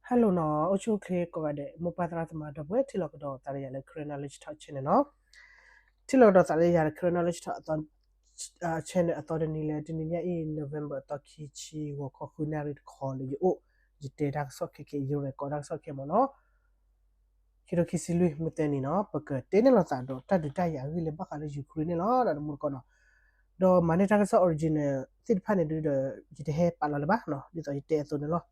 Hello နီၤ, အိၣ်ဆူၣ်အိၣ်ချ့ကိးဂၤဒဲး မိၢ်ပၢ်သရၣ်သမါဒီပုၢ်ဝဲၢ် ထံၣ်လိာ်ကဒီးသးဒီးယၤလၢ Karen Knowledge Talk Channel နီၤ. ထံၣ်လိာ်ကဒီးသးလၢယၤလၢ Karen Knowledge Talk အ channel အသီတနံၤလၢ တနံၤညါအံၤ November အသီခံဆံ ဂီၤခီဃုနၣ်ရံၣ်တခီလၢယအိၣ် ယတဲတၢ်ကစီၣ်ခဲခဲ ယရဲၣ်ကီးတၢ်ကစီၣ်ခဲမ့ၢ်နီၤ. ခံထိခံဆံလွံၢ် မုၢ်သၢနံၤနီၤ ပကတဲန့ၢ်လိာ်သးဒီးတၢ်ဒုးတၢ်ယၤအဂ့ၢ်လၢဘၣ်ဃးလၢ Ukraine န့ၣ်လီၤ ဒီးတမူတကိးနီၤ. ဒီးမၤန့ၢ်တၢ်ကစီၣ် original သ့ၣ်တဖၣ်န့ၣ်ဒုဒီး ယတဟဲပာ်လီၤလၢၤဘၣ်နီၤ, ဒ်သိးယတဲအသိးန့ၣ်လီၤ.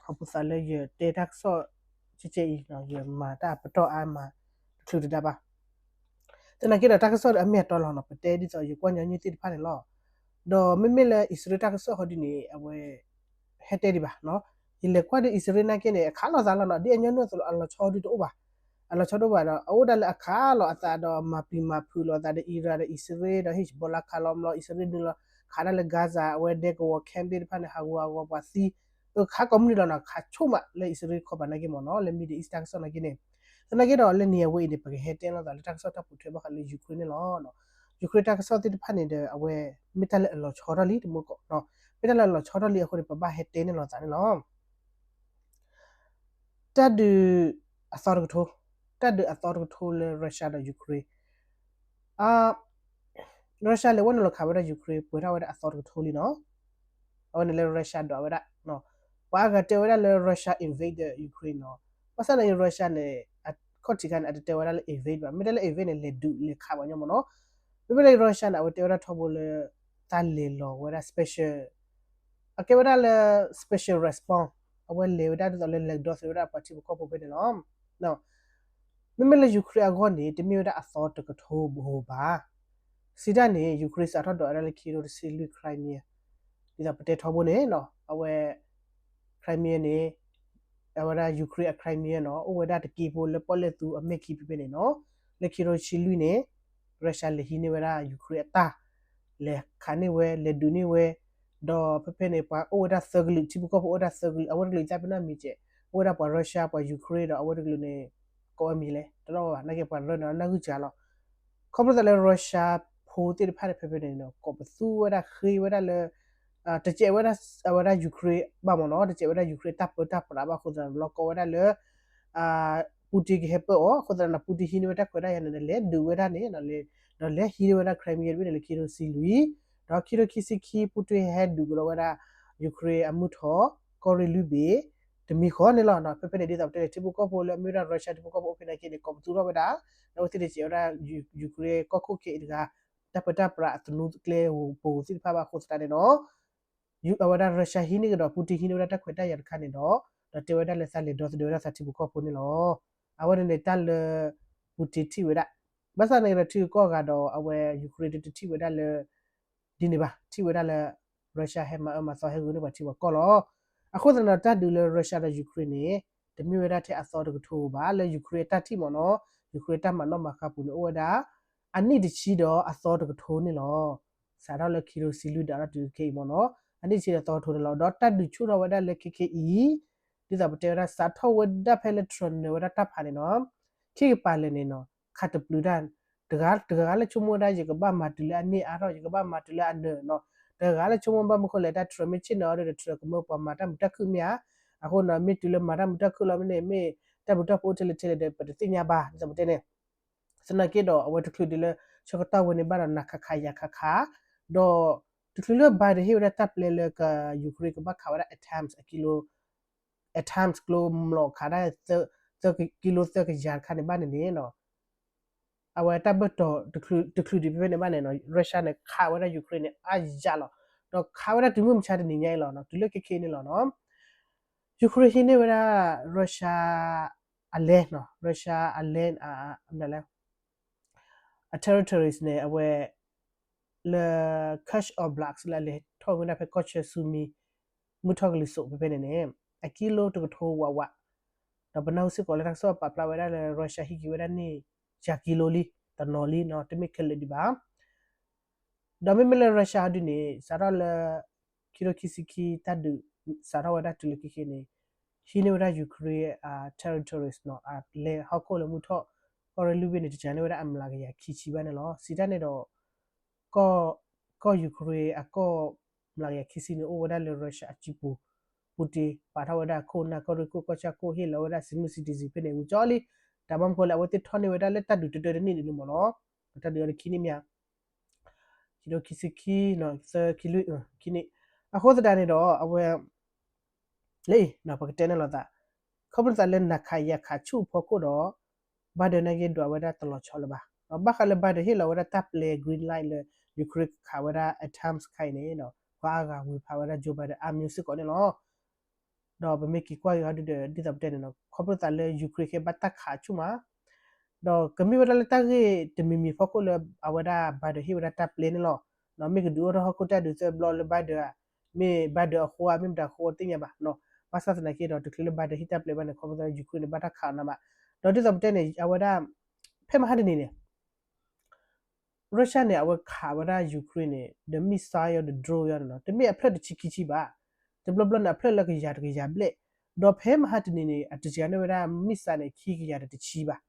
ခီဖျိသးလၢယတဲတၢ်ကစီၣ် ကဲကဲအံၤ ယမၤတၢ်ပတီၢ်အါမး တချုးတဒါဘၣ်. သနာ်က့ဒီးတၢ်ကစီၣ်ဒီးအမ့ၢ်အတီလီၤနီၤ, ပတဲဒ်သိးယကွၢ်ညီနုၢ်သ့ၣ်တဖၣ်န့ၣ်လီၤ. ဒီးမ့မ့ၢ်လၢအံၣ်စရ့လးတၢ်ကစီၣ်ဟီဒုန့ၣ် အဝဲ ဟဲတဲဒံးဘၣ်နီၤ. ယလဲၤကွၢ်ဒီးအံၣ်စရ့လးနာ်က့န့ၣ် အခးလိာ်သးလီၤနီၤ, ဒ်အညီနုၢ်အသိးလီၤ အလီၤဆီဒုတအိၣ်ဘၣ်. အလီၤဆီဒုဘၣ်ဒီး အအိၣ်ဒၣ်လၢအခးလိာ်အသးဒီး မၤပျံၤမၤဖုးလိာ်အသးဒီး Iran ဒီး Hezbollah ခးလိာ်မလီၤ အံၣ်စရ့လးနုာ်လီၤ ခးဒၣ်လၢ Gaza အဝဲဒဲကဝီၤ camp သ့ၣ်တဖၣ်န့ၣ် ဟးဂူာ်ဟးဂီၤပှၤသံ အခးကိးမုၢ်နံၤလီၤနီၤ, ခးဆိကမိၣ်လၢအံၣ်စရ့လးခီပၤနာ်က့မ့ၢ်နီၤ, လၢ Middle East တၢ်ကစီၣ်နာ်က့န့ၣ်. သနာ်က့ဒီးလၢနံၤအဝဲအံၤန့ၣ် ပကဟဲတဲလိာ်သးလၢတၢ်ကစီၣ်တၢ်ပိာ်ထွဲဘၣ်ဃးလၢ Ukraine န့ၣ်လီၤ. Ukraine တၢ်ကစီၣ်သ့ၣ်တဖၣ်န့ၣ်ဒီး အဝဲမ့ၢ်တၢ်လၢအလီၤဆီထီၣ်လံ တမူတကိးနီၤ, မ့ၢ်တၢ်လၢအလီၤဆီထီၣ်လံအဃိန့ၣ် ပဘၣ်ဟဲတဲန့ၢ်လိာ်သးန့ၣ်လီၤ. တၢ်ဒုးအသီတကထိ, တၢ်ဒုးအသီတကထိလၢ Russia ဒီး Ukraine, Russia လဲၤဝဲနုာ်လီၤခးဝဲဒၣ် Ukraine ပှဲၤထီၣ်ဝဲဒၣ်အသီတကထိလံနီၤ. အဝဲန့ၣ်လၢ Russia ဒွးဝဲဒၣ်, ပှၤအါဂၤတဲဝဲဒၣ်လၢ Russia invade the Ukraine နီၤ. ဘၣ်ဆၣ်န့ၣ် Russia န့ၣ် အခီၣ်ထံးခါန့ၣ် အတတဲဝဲဒၣ်လၢ invade ဘၣ်, မ့ၢ်တဲလၢ invade န့ၣ် လဲၤဒုးလဲၤခးပှၤညီမ့ၢ်နီၤ. မ့မ့ၢ်လၢ Russia န့ၣ် အဝဲတဲဝဲဒၣ်ထီဘိလၢ တၢ်လဲၤလီၤဝဲဒၣ် special အကဲဝဲဒၣ်လၢ special response အဝဲလဲၤဝဲဒၣ်ဒ်သိးလၢလဲၤကဒီသဒၢဝဲဒၣ်ပှၤထံဖိကီၢ်ဖိဖဲန့ၣ်လီၤ. မ့မ့ၢ်လၢ Ukraine အဂီၢ်န့ၣ် တမ့ၢ်ဝဲဒၣ်အသီတကထိဘိဘၣ်. စံးတၢ်န့ၣ် Ukraine စးထီၣ်ဒွးဝဲဒၣ်လၢခံကထိတဆံလွံၢ် Crimea, ဒ်သိးပတဲထီဘိန့ၣ်နီၤ, အဝဲ Crimea န့ၣ် အဝဲဒၣ် Ukraine အ Crimea နီၤ အိၣ်ဝဲဒၣ်တက့ဖိလၢပီၣ်လဲၣ်သူအမဲာ်ခံဖဲဖဲန့ၣ်နီၤ. လၢခံကထိတဆံလွံၢ်န့ၣ် Russia လဲၤဟံးန့ၢ်ဝဲဒၣ် Ukraine အတၢ် လဲၤခးန့ၢ်ဝဲ လဲၤဒုးန့ၢ်ဝဲ, ဒီးဖဲဖဲန့ၣ် ပှၤအိၣ်ဝဲဒၣ်သၢကလုာ် ထံဖိကီၢ်ဖိအိၣ်ဝဲဒၣ်သၢကလုာ် အဝဲတကလုာ်သးပ့ၤနီၣ်မံၤကဲး, အိၣ်ဝဲဒၣ်ပှၤ Russia ပှၤ Ukraine ဒီးအဝဲတကလုာ်န့ၣ် ကိးဝဲမံၤလဲၣ် တလီၢ်ဘၣ် နာ်က့ပှၤရၢန့ၣ် နၢ်ဂုာ်စှၤလီၤ. ခီဖျိသးလၢ Russia ဖိသ့ၣ်တဖၣ်န့ၣ် ဖဲဖဲန့ၣ်နီၤ ကိးပသူဝဲဒၣ်ဃ့ဝဲဒၣ်လၢ တစဲးဝဲဒၣ် အဝဲဒၣ် Ukraine ဘၣ်မ့ၢ်နီၤ, တစဲးဝဲဒၣ် Ukraine တၢ်ပၢတၢ်ပြးဘၣ်အဃိသတးန့ၣ် လီၤကိးဝဲဒၣ်လၢ Putin ကဟဲပၢအီၤအဃိသတးန့ၣ် Putin ဟံးန့ၢ်ဝဲတၢ်ခွဲးတၢ်ယာ်န့ၣ် လဲၤဒုးဝဲဒၣ်န့ၣ် ဒီးလဲၤဟံးန့ၢ်ဝဲဒၣ် Crimea တဘ့ၣ်န့ၣ် လၢခံကထိတဆံလွံၢ်, ဒီးခံကထိခံဆံခံ Putin ဟဲဒုးကဒီးဝဲဒၣ် Ukraine အမုၢ်ထီၣ် ကီၢ်ရ့ၣ်လွံၢ်ဘ့ၣ် တမံၤဃီန့ၣ်လီၤ. ဖဲဖဲန့ၣ်ဒ်သိးပတဲန့ၣ် ထံဖိကီၢ်ဖိလၢအမ့ၢ်ဝဲဒၣ် Russia ထံဖိကီၢ်ဖိအိၣ်ဖဲနာ်က့န့ၣ် ကိးပသူထီၣ်ဝဲဒၣ်, ဒီးအဝဲသ့ၣ်တစဲးဝဲဒၣ် Ukraine ကီၢ်ခိၣ်ခဲအံၤတဂၤ တၢ်ပၢတၢ်ပြးအသနူကျဲဧိၤပူၤသ့ၣ်တဖၣ်ဘၣ်အဃိသတးန့ၣ်နီၤ အဝဲဒၣ် Russia ဟံးန့ၢ်ကဒီး Putin ဟံးန့ၢ်ဝဲဒၣ်တၢ်ခွဲးတၢ်ယာ်တခါန့ၣ်ဒီး ဒီးတဲဝဲဒၣ်လၢသးလဲၤဒီသဒၢဝဲဒၣ်သးထံဖိကီၢ်ဖိန့ၣ်လီၤ. အဝဲန့ၣ်န့ၣ်တၢ်လၢ Putin ထံၣ်ဝဲဒၣ်, ဘၣ်ဆၣ်န့ၣ်ဒီးထံဂုၤကီၢ်ဂၤဒီးအဝဲ Ukraine တထံၣ်ဝဲဒၣ်လၢ ဒ်န့ၣ်ဘၣ်, ထံၣ်ဝဲဒၣ်လၢ Russia ဟဲမၤအၢမၤသီဟဲဂုာ်န့ၢ်ပှၤထံပှၤကီၢ်လီၤ. အဃိသတးန့ၣ်ဒီးတၢ်ဒုးလၢ Russia ဒီး Ukraine န့ၣ် တမ့ၢ်ဝဲဒၣ်ထဲအသီတကထိဘၣ် လၢ Ukraine အတၢ်ထံၣ်မ့ၢ်နီၤ, Ukraine တၢ်မၤနီၣ်မၤဃါပူၤန့ၣ် အိၣ်ဝဲဒၣ် အနံၣ်တဆံဒီးအသီတကထိန့ၣ်လီၤ. စးထီၣ်လၢခံကထိတဆံလွံၢ်ဒီးတုၤခဲအံၤမ့ၢ်နီၤ, အနံၣ်တဆံဒီးသီတကထိန့ၣ်လီၤ. ဒီးတၢ်ဒုးဆူၣ်ထီၣ်ဝဲဒၣ်လၢခဲခဲအံၤ ဒ်သိးပတဲဝဲဒၣ် စးထီၣ်ဝဲဒၣ်ဖဲလၢ Trump နၢၤဝဲဒၣ်တၢ်ဖးန့ၣ်နီၤ, ခံကပၤလၢာ်န့ၣ်နီၤ ခးတပျုၤတၢ်, တဂၤ တဂၤလၢဆိကမိၣ်ဝဲဒၣ် ယကဘၣ်မၤတုၤလၢအန့ၢ်အါထီၣ် ယကဘၣ်မၤတုၤလၢအနၢၤနီၤ, တဂၤလၢဆိကမိၣ်ဘၣ်မနုၤဃိလဲၣ် တၢ် Trump မ့ၢ်ဆ့ၣ်နီၤအီၤဒီး Trump ကမၢပှၤမၤတၢ်မုာ်တၢ်ခုၣ်မ့ၢ်ဧါ, အဃိနီၤ မ့ၢ်တုၤလၢမၤတၢ်မုာ်တၢ်ခုၣ်လီၤမ့ၢ်န့ၣ် မ့ၢ်တၢ်ဘျုးတၢ်ဖှိၣ်အိၣ်ထဲလဲၣ်ထဲလဲၣ်ဒီး ပတသ့ၣ်ညါဘၣ် ဒ်သိးပတဲန့ၣ် သနာ်က့ဒီး အဝဲတချုးဒံးလၢ ဆၢကတီၢ်ဝဲန့ၣ်ဘၣ်ဒီး နၤခးခးယၤခးခး, ဒီးတချုးလၢ Biden ဟ့ၣ်ဝဲဒၣ်တၢ်ပျဲလၢက Ukraine ကဘၣ်ခးဝဲဒၣ် အတၢမ် အကံလိ အတၢမ် ကျိၤမျိာ်ခးဒၣ် ကံလိသၢကယၤတခါန့ၣ်ဘၣ်န့ၣ်န့ၣ်နီၤ, အဝဲတၢ်ဘၢၣ်တီၤတချုးဒံးဖဲဖဲန့ၣ်ဘၣ်န့ၣ်နီၤ Russia န့ၣ် ခးဝဲဒၣ် Ukraine န့ၣ် အါယၤလီၤ. ဒီးခးဝဲဒၣ်တုၤမုၢ်မဆါတနံၤညါအံၤလီၤနီၤ တုၤလၢခဲခဲအံၤန့ၣ်လီၤနီၤ Ukraine ဟံးန့ၢ်ဝဲဒၣ် Russia အ land နီၤ Russia အ land အ အ territories န့ၣ် အဝဲ လၢ Kursk Oblast လၢအလဲၤထီၣ်ဝဲဒၣ်ဖဲကီၢ်ဆၢ Sumy မုၢ်ထီၣ်ကလံၤစိးဖဲဖဲန့ၣ်န့ၣ် အကံလိတကထိဝးဝး, ဒီးပနၢ်ဟူစ့ၢ်ကီးလၢတၢ်ကစီၣ်ပာ်ဖျါဝဲဒၣ်လၢ Russia ဟံးက့ၤဝဲဒၣ်န့ၣ် ယၤကံလိလံ တနီၤလံနီၤ တမ့ၢ်ခဲလၢာ်ဒံးဘၣ်. ဒီးမ့မ့ၢ်လၢ Russia ဒုန့ၣ် စးထီၣ်လၢ ခံကထိခံဆံခံ တၢ်ဒုး စးထီၣ်ဝဲဒၣ်တုၤလၢခဲခဲန့ၣ် ဟံးန့ၢ်ဝဲဒၣ် Ukraine အ territories နီၤ အ land ဟီၣ်ခိၣ်လၢမုၢ်ထီၣ် ကီၢ်ရ့ၣ်လွံၢ်ဘ့ၣ်န့ၣ် တစှၤန့ၢ်ဝဲဒၣ်အမျးကယၤခံဆံဘၣ်န့ၣ်လီၤ. စံးတၢ်န့ၣ်ဒီး ကီၢ် ကီၢ် Ukraine အကီၢ်မျးကယၤခံဆံန့ၣ် အိၣ်ဝဲဒၣ်လၢ Russia အစုပူၤ Putin ပာ်ထီၣ်ဝဲဒၣ်ခိၣ်နၢ် ကီၢ်ရ့ၣ်ခိၣ် ကီၢ်ဆၣ်ခိၣ် ဟ့ၣ်လီၤဝဲဒၣ် senior citizen ဖဲန့ၣ် ဝံၤကၠီလံ. တၢ်ဘၣ်မနုၤဃိလဲၣ် အဝဲသ့ၣ်ထီၣ်န့ၢ်ဝဲဒၣ်လၢတၢ်ဒုးတတၢတန့ၢ်န့ၣ်လံမ့ၢ်နီၤ. တၢ်ဒုးအီၤတခံန့ၣ်မ့ၢ်ဧါ ခံဒိခံဆံခံ သၢခံလွံၢ် ခံနံၣ် အဃိသတးန့ၣ်ဒီး အဝဲ လၢအံၤ ပကတဲန့ၣ်လိာ်သး ခီဖျိသးလၢနၤခးယၤခးဆူၣ်အဖီခိၣ်ဒီး Biden နာ်က့ဒွးဝဲဒၣ်တလီၤဆီလၢၤဘၣ်. ဘၣ်ဃးလၢ Biden ဟ့ၣ်လီၤဝဲဒၣ်တၢ်ပျဲ green light လၢ Ukraine ကခးဝဲဒၣ် အတၢ်ခးအံၤန့ၣ် ပှၤအါဂၤဝံၤဖးဝဲဒၣ် Joe Biden အါမံၤစ့ၢ်ကီးန့ၣ်လီၤ. ဒီးပမ့ၢ်က့ၤကွၢ်က့ၤအီၤဒုဒီး ဒ်သိးပတဲန့ၣ်လီၤ ခီဖျိသးလၢ Ukraine ကဘၣ်တၢ်ခးဆူၣ်မး ဒီးကမ့ၢ်ဝဲဒၣ်လၢတၢ်ဂ့ၢ်တမံၤမံၤဖီခိၣ်လၢ အဝဲဒၣ် Biden ဟ့ၣ်ဝဲဒၣ်တၢ်ပျဲန့ၣ်လီၤ. မ့ၢ်ကဒုးအိၣ်ထီၣ်ဟီၣ်ခိၣ်တၢ်ဒုးသၢဘျီလၢ Biden ဧါ, မ့ၢ် Biden အဃိဧါ မ့ၢ်မတၤအဃိတသ့ၣ်ညါဘၣ်. ဘၣ်ဆၣ်သနာ်က့ဒီး တချုးလၢ Biden ဟ့ၣ်တၢ်ပျဲဘၣ်န့ၣ် ခီဖျိသးလၢ Ukraine န့ၣ် ဘၣ်တၢ်ခးအီၤနၤမး. ဒီးဒ်သိးပတဲန့ၣ် အဝဲဒၣ် ဖဲမဟါတနံၤန့ၣ် Russia န့ၣ် အဝဲခးဝဲဒၣ် Ukraine န့ၣ် ဒီး missile ဒီး drone ယီန့ၣ်လီၤ. တမ့ၢ်အဖျၢၣ်တဆံခံဆံဘၣ်. တဘျီဘျီန့ၣ် အဖျၢၣ်လၢကယၤတကယၤဘျဲၣ်. ဒီးဖဲမဟါတနံၤန့ၣ် အတစှၤန့ၢ်ဝဲဒၣ် missile န့ၣ် ခံကယၤဒီးတဆံဘၣ်.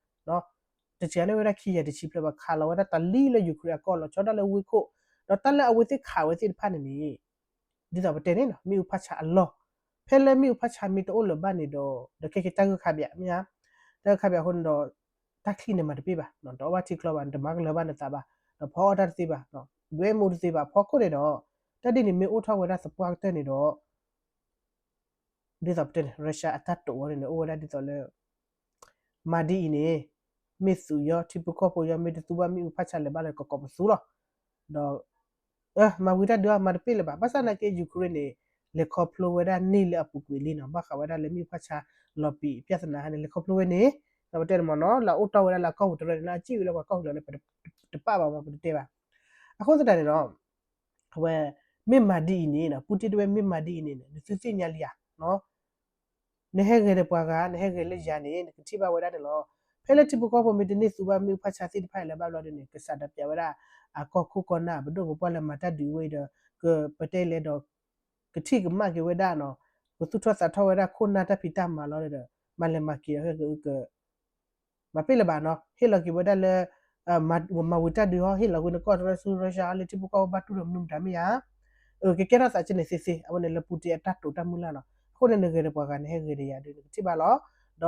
တစှၤန့ၢ်ဝဲဒၣ်ခံကယၤတဆံဖျၢၣ်ဘၣ် ခးလီၤဝဲဒၣ်တၢ်လံလၢ Ukraine အကီၢ် လီၤဆီဒၣ်တၢ်လၢဝ့ၢ်ခိၣ်, ဒီးတၢ်လၢအဝဲသ့ၣ်ခးဝဲသ့ၣ်တဖၣ်န့ၣ်န့ၣ် ဒ်သိးပတဲန့ၣ်လီၤ မ့ၣ်အူဖးဆါအလီၢ်, ဖဲလၢမ့ၣ်အူဖးဆါမ့ၢ်တအိၣ်လၢၤဘၣ်န့ၣ်ဒီး ဒီးခဲက့ၤတၢ်ဂၢၢ်ခါဘၣ် မ့ၢ်ဧါ, တၢ်ဂၢၢ်ခါဘၣ်အဃိန့ၣ်ဒီး တၢ်ချံၣ်န့ၣ်မၤတပ့ၢ်ဘၣ်, တအီၣ်ဘၣ်ထံချီဘၣ်, တမၤကလၢၤဘၣ်နသးဘၣ်, ဒီးဖီအီၣ်တၢ်တသ့ဘၣ်, ဒွဲမူတသ့ဘၣ်, ဖီခိၣ်န့ၣ်ဒီး တၢ်ဒ်န့ၣ်မ့ၢ်အိၣ်ထီၣ်ဝဲဒၣ်သပှၢ်ကတၢၢ်န့ၣ်ဒီး ဒ်သိးပတဲန့ၣ် Russia အတၢ်တိာ်ဝဲန့ၣ်န့ၣ် အိၣ်ဝဲဒၣ်ဒ်သိးလၢ မၤဒ်အံၤန့ၣ် မ့ၢ်သုးယီၤ ထံဖိကီၢ်ဖိယီၤ မ့ၢ်တသူဘၣ်မ့ၣ်အူဖးဆါလၢၤဘၣ်လၢကကိးပသူလီၤ. ဒီး မၤဝံၤတၢ်ဒုးအီၤ မၤတပ့ၢ်လၢၤဘၣ်. ဘၣ်ဆၣ်သနာ်က့ Ukraine န့ၣ် လဲၤခီဖျိဝဲဒၣ်န့ၢ်လၢအပူၤကွံာ်လံနီၤ, ဘၣ်ဃးဝဲဒၣ်လၢမ့ၣ်အူဖးဆါလီၤပံာ် ပြဿနာ ဟါန့ၣ် လဲၤခီဖျိဝဲန့ၣ် ဒီးပတဲန့ၣ်မ့ၢ်နီၤ လၢအအိၣ်တီၢ်ဝဲဒၣ်လၢအကီၢ်ပူၤတရၢန့ၣ် လၢအစံၣ်ဝဲလၢပှၤကီၢ်ပူၤလီၤန့ၣ် ပတပာ်ဘၣ်မ့ၢ် ပတတဲဘၣ်. အဃိသတးန့ၣ်နီၤ အဝဲ မ့ၢ်မၤဒ်အံၤန့ၣ် Putin တဲဝဲမ့ၢ်မၤဒ်အံၤန့ၣ် နသုသ့ၣ်ညါလံဧါ, နဟဲဂဲၤဒီးပှၤဂၤ နဟဲဂဲၤလၢယၤန့ၣ် နကထံၣ်ဘၣ်ဝဲဒၣ်န့ၣ်လီၤ. ဖဲလၢထံဖိကီၢ်ဖိမ့ၢ်တန့ၢ်သူဘၣ်မ့ၣ်အူဖးဆါသ့ၣ်တဖၣ်အံၤလၢၤဘၣ်ဘျီဒ်န့ၣ် ကစးဒီးပျးဝဲဒၣ် အကီၢ်ခိၣ်ကီၢ်နၢ် ပဒိၣ်ပပှၢ်လၢမၤတၢ်ဒုးဝဲအံၤဒီး ကပတဲလဲၣ်ဒီး ကထံၣ်ကမၣ်က့ၤဝဲဒၣ်နီၤ, ကသူၣ်ထီၣ်သးထီၣ်ဝဲဒၣ်ခိၣ်နၢ်တၢ်ဖံးတၢ်မၤလီၤဒီး မၤလဲၤမၤက့ၤဒီး မၤပ့ၢ်လၢၤဘၣ်နီၤ, ဟ့ၣ်လီၤက့ၤဝဲဒၣ်လၢ မၤဝံၤတၢ်ဒုးဟီ ဟ့ၣ်လီၤဝဲနကီၢ်တရၢဆူ Russia လၢထံဖိကီၢ်ဖိဘၣ်တူၢ်ဒီးမနုၤမတၤမ့ၢ်ဧါ, ကကဲထီၣ်သးကန့ၣ်သ့သ့ အဝဲန့ၣ်လၢ Putin အတၢ်တိာ်တၢ်မုၢ်လၢ်နီၤ. အဃိန့ၣ် နဂဲၤဒီးပှၤဂၤ နဟဲဂဲၤဒီးယၤဒီး နကထံၣ်ဘၣ်လီၤ. ဒီ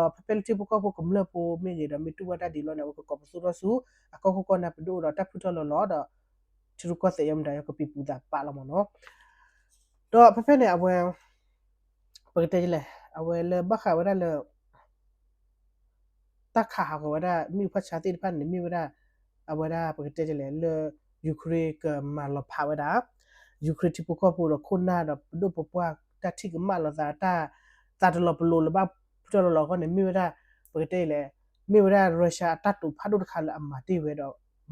းဖဲဖဲလၢထံဖိကီၢ်ဖိကမျၢၢ်ဖိမ့ၢ်ဂ့ၤဒီး မ့ၢ်တူၢ်ဘၣ်တၢ်ဒ်လဲၣ်န့ၣ် အဝဲကကိးပသူထီၣ်ဆူ အကီၢ်ခိၣ်ကီၢ်နၢ်ပဒိၣ်ဒီးတၢ်ဖုၣ်ထီၣ်လီၤလီၤဒီး ထံရူၢ်ကီၢ်သဲးယီမတၤယီကပံာ်ပူၤသးပာ်လီၤမ့ၢ်နီၤ. ဒီးဖဲဖဲန့ၣ် အဝဲ ပကတဲလဲၣ် အဝဲလၢဘၣ်ဃးဝဲဒၣ်လၢ တၢ်ခးဟးဂီၤဝဲဒၣ် မ့ၣ်အူဖးဆါသ့ၣ်တဖၣ်န့ၣ် မ့ၢ်ဝဲဒၣ် အဝဲဒၣ်ပကတဲလဲၣ် လၢ Ukraine ကမၤလီၤဖးဝဲဒၣ် Ukraine ထံဖိကီၢ်ဖိဒီးခိၣ်နၢ်ဒီးပဒိၣ်ပပှၢ် တၢ်ထံၣ်ကမၣ်လီၤသး တၢ်သးတလီၤပလိာ်လၢၤဘၣ် ဖုၣ်ထီၣ်လီၤလီၤအဂီၢ်န့ၣ် မ့ၢ်ဝဲဒၣ် ပကတဲလဲၣ် မ့ၢ်ဝဲဒၣ် Russia အတၢ်တိာ်ဖးဒိၣ်တခါလၢအမၤတ့ၢ်ဝဲဒီး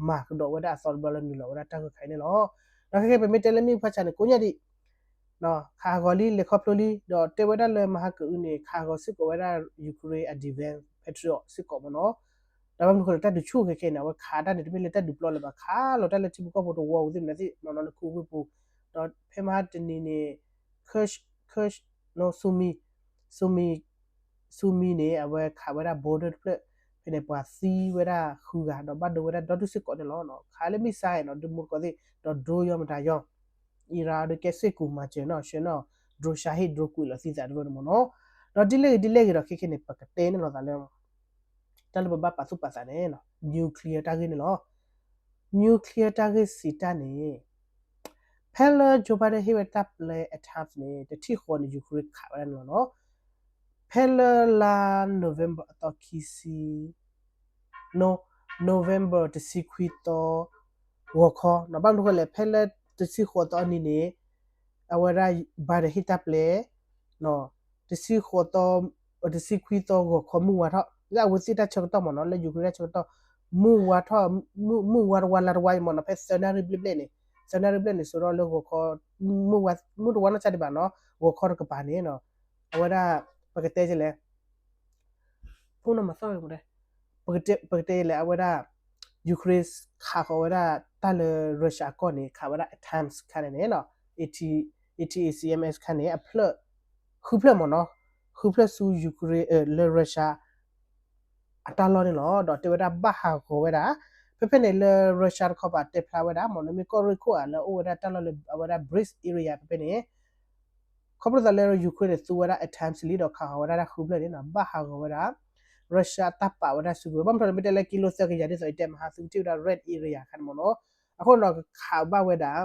မၤကဒီးဝဲဒၣ်အသီတဘျီလၢနုာ်လီၤဝဲဒၣ်တၢ်ဂၢၢ်ခါအံၤန့ၣ်လီၤ. ဒီးခဲကဲပမ့ၢ်တဲလၢမ့ၣ်အူဖးဆါန့ၣ် ကိးညါဒံး ခးဟးဂီၤလံ လဲၤခီဖျိလံ ဒီးတဲဝဲဒၣ်လၢမဟါကအုန့ၣ် ခးဟးဂီၤစ့ၢ်ကီးဝဲဒၣ် Ukraine အ defense Patriot စ့ၢ်ကီးမ့ၢ်နီၤ. ဒီးဘၣ်မနုၤဃိလဲၣ် တၢ်ဒုးဆူၣ်ခဲခဲန့ၣ် အဝဲခးတၢ်န့ၣ် တမ့ၢ်လၢတၢ်ဒုးပျီလၢၤဘၣ် ခးလီၤတၢ်လၢထံဖိကီၢ်ဖိတဝီပူၤသ့ၣ်မနုၤသ့ၣ်မ့ၢ်နီၤ လၢခူဝ့ၢ်ပူၤ, ဒီးဖဲမဟါတနံၤန့ၣ် Kursk Kursk နီၤ Sumy Sumy Sumy န့ၣ် အဝဲခးဝဲဒၣ် border တဖျၢၣ် ဖဲန့ၣ်ပှၤသံဝဲဒၣ်ဃုဂၤ ဒီးဘၣ်ဒိဝဲဒၣ်ဒီဒူၣ်စ့ၢ်ကီးန့ၣ်လီၤ. ခးလၢ missile နီၤ ဒုးမိၢ်တကိးသ့ၣ် ဒီး drone ယီမတၤယီ Iran ဒီးကဲစ့ၢ်ကီးမၤစၢၤနီၤ ဆှၢနီၤ drone ရှါဟ့ၣ် drone ကွံာ်လီၤသံသးတဖျၢၣ်န့ၣ်မ့ၢ်နီၤ. ဒီးဒ်လဲၣ်ဂ့ၤဒ်လဲၣ်ဂ့ၤဒီးခဲခဲန့ၣ် ပကတဲန့ၣ်လိာ်သးလၢ တၢ်လၢပဘၣ်ပာ်သူၣ်ပာ်သးန့ၣ် nuclear တၢ်ဂ့ၢ်န့ၣ်လီၤ. nuclear တၢ်ဂ့ၢ်စံးတၢ်န့ၣ် ဖဲလၢ Joe Biden ဟ့ၣ်ဝဲတၢ်ပျဲ အတၢ်န့ၣ် တထံၣ်ဃီန့ၣ် Ukraine ခးဝဲဒၣ်န့ၣ်လီၤနီၤ. ဖဲလၢလါ November အသီခံဆံ November တဆံခွံသီ ဂီၤခီနီၤ ဘၣ်မနုၤဃိလဲၣ် ဖဲလၢတဆံဃိးသီအနံၤန့ၣ် အဝဲဒၣ် Biden ဟ့ၣ်တၢ်ပျဲ တဆံဃိးသီ တဆံခွံသီဂီၤခီမုၢ်ဝါထီၣ် လၢအဝဲသ့ၣ်တၢ်ဆၢကတီၢ်မ့ၢ်နီၤ လၢ Ukraine တၢ်ဆၢကတီၢ် မုၢ်ဝါထီၣ် မုၢ်ဝါတဝါလါတဝါအံၤမ့ၢ်နီၤ ဖဲသၢနၣ်ရံၣ်ဘျဲၣ်ဘျဲၣ်န့ၣ် သၢနၣ်ရံၣ်ဘျဲၣ်န့ၣ် စိာ်ထီၣ်လၢဂီၤခီ မုၢ်ဝါ မုၢ်တဝါနီၢ်ဆါဒံးဘၣ်နီၤ ဂီၤခီတကပၤန့ၣ်နီၤ အဝဲဒၣ် ပကတဲလဲၣ် ဖိနီၢ်မၤသီၣ်ဝဲမ့ၢ် ပကတဲလဲၣ် အဝဲဒၣ် Ukraine ခးဃီၤဝဲဒၣ်တၢ်လၢ Russia အကီၢ်န့ၣ် ခးဝဲဒၣ် ATACMS ခါန့ၣ်နီၤ AT ATACMS ခါန့ၣ် အဖျၢၣ် ဃုဖျၢၣ်မ့ၢ်နီၤ ဃုဖျၢၣ်ဆူ Ukraine လၢ Russia အတၢ်လီၢ်န့ၣ်လီၤ. ဒီးတဲဝဲဒၣ်ဘၣ်ဟးဂီၤဝဲဒၣ် ဖဲဖဲန့ၣ်လၢ Russia တခီပၤတဲဖျါဝဲဒၣ် မ့ၢ်နီၤ မ့ၢ်ကီၢ်ရ့ၣ်ခိၣ်ဧါ လၢအအိၣ်ဝဲဒၣ်တၢ်လီၢ်လၢအဝဲဒၣ် Bryansk area ဖဲဖဲန့ၣ် ခီဖျိသးလၢ Ukraine န့ၣ် သူဝဲဒၣ် အတၢ်စလံဒီးခးဃီၤဝဲဒၣ်တၢ်ဃုဖျၢၣ်န့ၣ်နီၤ ဘၣ်ဟးဂီၤဝဲဒၣ် Russia အတၢ်ပာ်ဝဲဒၣ်စုကဝဲၤ ဘၣ်မနုၤဒီးမ့ၢ်တဲလၢကံလိသၢကယၤဒ်သိးယတဲမဟါ သုကထံၣ်ဝဲဒၣ် red area ခါန့ၣ်မ့ၢ်နီၤ အဃိနီၤ ခးဘၣ်ဝဲဒၣ်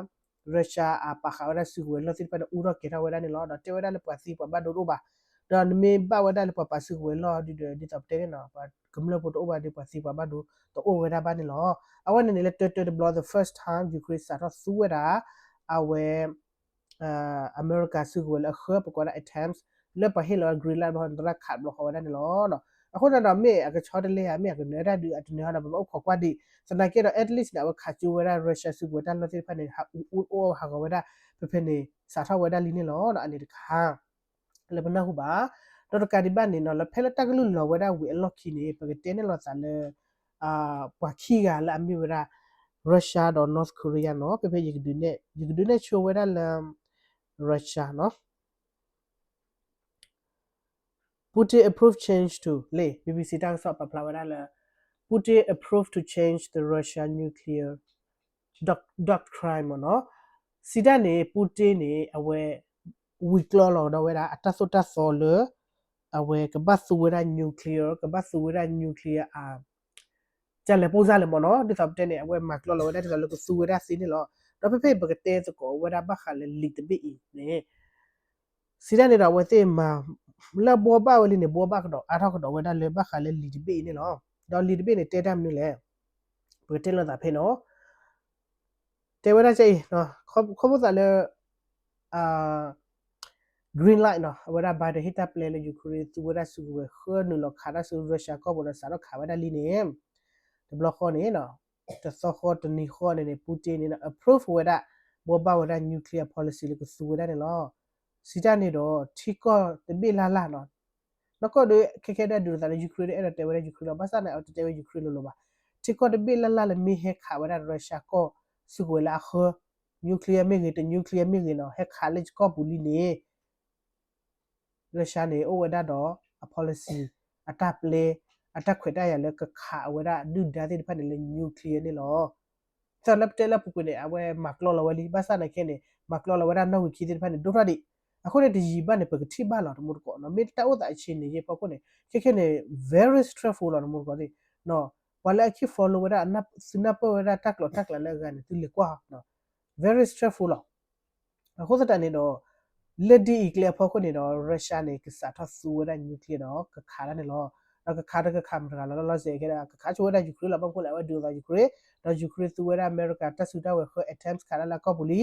Russia အပာ်ဃာ်ဝဲဒၣ်စုကဝဲၤလီၢ်သ့ၣ်တဖၣ်န့ၣ် အူထီၣ်ကဲၤထီၣ်ဝဲဒၣ်န့ၣ်လီၤ. ဒီးတဲဝဲဒၣ်လၢပှၤသံပှၤဘၣ်ဒိတအိၣ်ဘၣ်. ဒီးနမ့ၢ်ဘၣ်ဝဲဒၣ်လၢပှၤပာ်စုကဝဲၤလီၢ်ဒ်ဒီး ဒ်သိးပတဲန့ၣ်နီၤ ပှၤကမျၢၢ်ဖိတအိၣ်ဘၣ်ဒီး ပှၤသံပှၤဘၣ်ဒိတအိၣ်ဝဲဒၣ်ဘၣ်န့ၣ်လီၤ. အဝဲန့ၣ်န့ၣ်လၢတၢတၢတဘျီ the first time Ukraine စးထီၣ်သူဝဲဒၣ် အဝဲ အမဲရကၤစုကဝဲၤလၢအဃၢ ပကိးဒၣ် attempts လၢပှၤဟ့ၣ်လီၤဝဲ green light ဘၣ်ဃီန့ၣ် သရၣ်ခးဘျီဃီဝဲဒၣ်န့ၣ်လီၤ. အဃိန့ၣ်ဒီး မ့ၢ်အကဆီတလဲဧါ မ့ၢ်အကနၢၤတၢ်ဒုးအတနၢၤဟီဒီး ပဘၣ်အိၣ်ခိးကွၢ်ဒံး သနာ်က့ဒီး at least န့ၣ် အဝဲခးကၠိဝဲဒၣ် Russia စုကဝဲၤတၢ်လီၢ်သ့ၣ်တဖၣ်န့ၣ် ဟးအူအူအီၣ်ဟးဂီၤဝဲဒၣ် ဖဲဖဲန့ၣ် စးထီၣ်ဝဲဒၣ်လံန့ၣ်လီၤ. အန့ၣ်တခါ လၢပနၢ်ဟူဘၣ် ဒီးတကးဒံးဘၣ်န့ၣ်နီၤ လၢဖဲလၢတၢ်ကလုၢ်လီၤဝဲဒၣ်ဝံၤအလီၢ်ခံန့ၣ် ပကတဲန့ၢ်လိာ်သးလၢ ပှၤခံဂၤလၢအမ့ၢ်ဝဲဒၣ် Russia ဒီး North Korea နီၤ ဖဲဖဲယကဒုးနဲၣ်ဆိဝဲဒၣ်လၢ Russia နီၤ Putin approve change to လံ BBC တၢ်ကစီၣ်ပာ်ဖျါဝဲဒၣ်လၢ Putin approve to change the Russia nuclear doctrine မ့ၢ်နီၤ စံးတၢ်န့ၣ် Putin န့ၣ် အဝဲ ဝံၤကျီလီၤဒီးဝဲဒၣ် အတၢ်သိၣ်တၢ်သီလၢ အဝဲကဘၣ်သူဝဲဒၣ် nuclear ကဘၣ်သူဝဲဒၣ် nuclear အ ကလဲၤပိၢ်စၢ်လဲၣ်မ့ၢ်နီၤ ဒ်သိးပတဲန့ၣ် အဝဲမၤကျီလီၤဝဲဒၣ်ဒ်သိးလၢကသူဝဲဒၣ်သ့န့ၣ်လီၤ. ဒီးဖဲဖဲပကတဲသကိးဝဲဒၣ်ဘၣ်ဃးလၢလံာ်တဘ့ၣ်အံၤန့ၣ် စံးတၢ်န့ၣ်ဒီးအဝဲသ့ၣ်မၤ လၢဘှီဘၣ်ဝဲလံန့ၣ် ဘှီဘၣ်ကဒီးအါထီၣ်ကဒီးဝဲဒၣ်လၢဘၣ်ဃးလၢလံာ်တဘ့ၣ်အံၤန့ၣ်လီၤ. ဒီးလံာ်တဘ့ၣ်န့ၣ် တဲတၢ်မနုၤလဲၣ် ပကတဲလိာ်သးဖဲနီၤ တဲဝဲဒၣ်ကအံၤ ခီဖျိသးလၢ green light နီၤ အဝဲဒၣ် Biden ဟ့ၣ်တၢ်ပျဲလၢ Ukraine သူဝဲဒၣ်စုကဝဲၤ ဃၢနုာ်လီၤခးတၢ်ဆူ Russia ကီၢ်ပူၤဒီးစးထီၣ်ခးဝဲဒၣ်လံန့ၣ် တဘျီဃီန့ၣ် တသီဃီတနံၤဃီန့ၣ်န့ၣ် Putin န့ၣ် approve ဝဲဒၣ် ဘှီဘၣ်ဝဲဒၣ် nuclear policy လၢကသူဝဲဒၣ်န့ၣ်လီၤ. စံးတၢ်န့ၣ်ဒီး ထံကီၢ်တဘ့ၣ်လၢ်လၢ်နီၤ နီၢ်ကီၢ်ဒီး ခဲခဲဒၣ်ဒုးသးလၢ Ukraine ဒီးအဲၣ်ဒိးတဲဝဲဒၣ် Ukraine လီၤ. ဘၣ်ဆၣ်န့ၣ် အတတဲဝဲ Ukraine လိၤလိၤဘၣ်. ထံကီၢ်တဘ့ၣ်လၢ်လၢ်လၢမ့ၢ်ဟဲခးဝဲဒၣ် Russia ကီၢ်စုကဝဲၤလၢအဃၢ nuclear မ့ၢ်ဂ့ၤ တ nuclear မ့ၢ်ဂ့ၤနီၤ ဟဲခးလၢယကီၢ်ပူၤလံန့ၣ် Russia န့ၣ် အိၣ်ဝဲဒၣ်ဒီးအ policy အတၢ်ပျဲ အတၢ်ခွဲးတၢ်ယာ်လၢကခးအဝဲဒၣ်ဒုၣ်ဒါသ့ၣ်တဖၣ်န့ၣ်လၢ nuclear န့ၣ်လီၤ. သိးလၢပတဲလၢပူၤကွံာ်န့ၣ် အဝဲမၤကျီလီၤဝဲလံ ဘၣ်ဆၣ်နာ်က့န့ၣ် မၤကျီလီၤဝဲဒၣ်နီၣ်ဂံၢ်ခံသ့ၣ်တဖၣ်န့ၣ် ဒိၣ်ထီၣ်ဒံး. အဃိန့ၣ်တယံာ်ဘၣ်န့ၣ် ပကထံၣ်ဘၣ်လီၤတမူတကိးနီၤ မ့ၢ်တၢ်အိၣ်သးအဆံးန့ၣ်ယဲၢ်ဖီခိၣ်န့ၣ် ခဲခဲန့ၣ် very stressful လီၤတမူတကိးသ့ၣ်နီၤ ပှၤလၢအခံ follow ဝဲဒၣ် သုနၢ်ပၢၢ်ဝဲဒၣ်တၢ်ကျိၤတၢ်ကျဲလၢအဂၤန့ၣ် သုလဲၤကွၢ် very stressful လီၤ. အဃိသတးန့ၣ်ဒီး လၢဒ်အံၤကျဲအဖီခိၣ်န့ၣ်ဒီး Russia န့ၣ် ကစးထီၣ်သူဝဲဒၣ် nuclear ဒီးကခးတၢ်န့ၣ်လီၤ. ဒီးကခးတခးမတၤတဂၤလီၤ လီၤစဲးကဲဒၣ် ကခးဆိဝဲဒၣ် Ukraine လီၤ ဘၣ်မနုၤလဲၣ် အဝဲဒုးအသး Ukraine ဒီး Ukraine သူဝဲဒၣ်အမဲရကၤတၢ်စုတၢ်ဝဲၤဃၢ attempt ခးတၢ်လၢအကီၢ်ပူၤလံ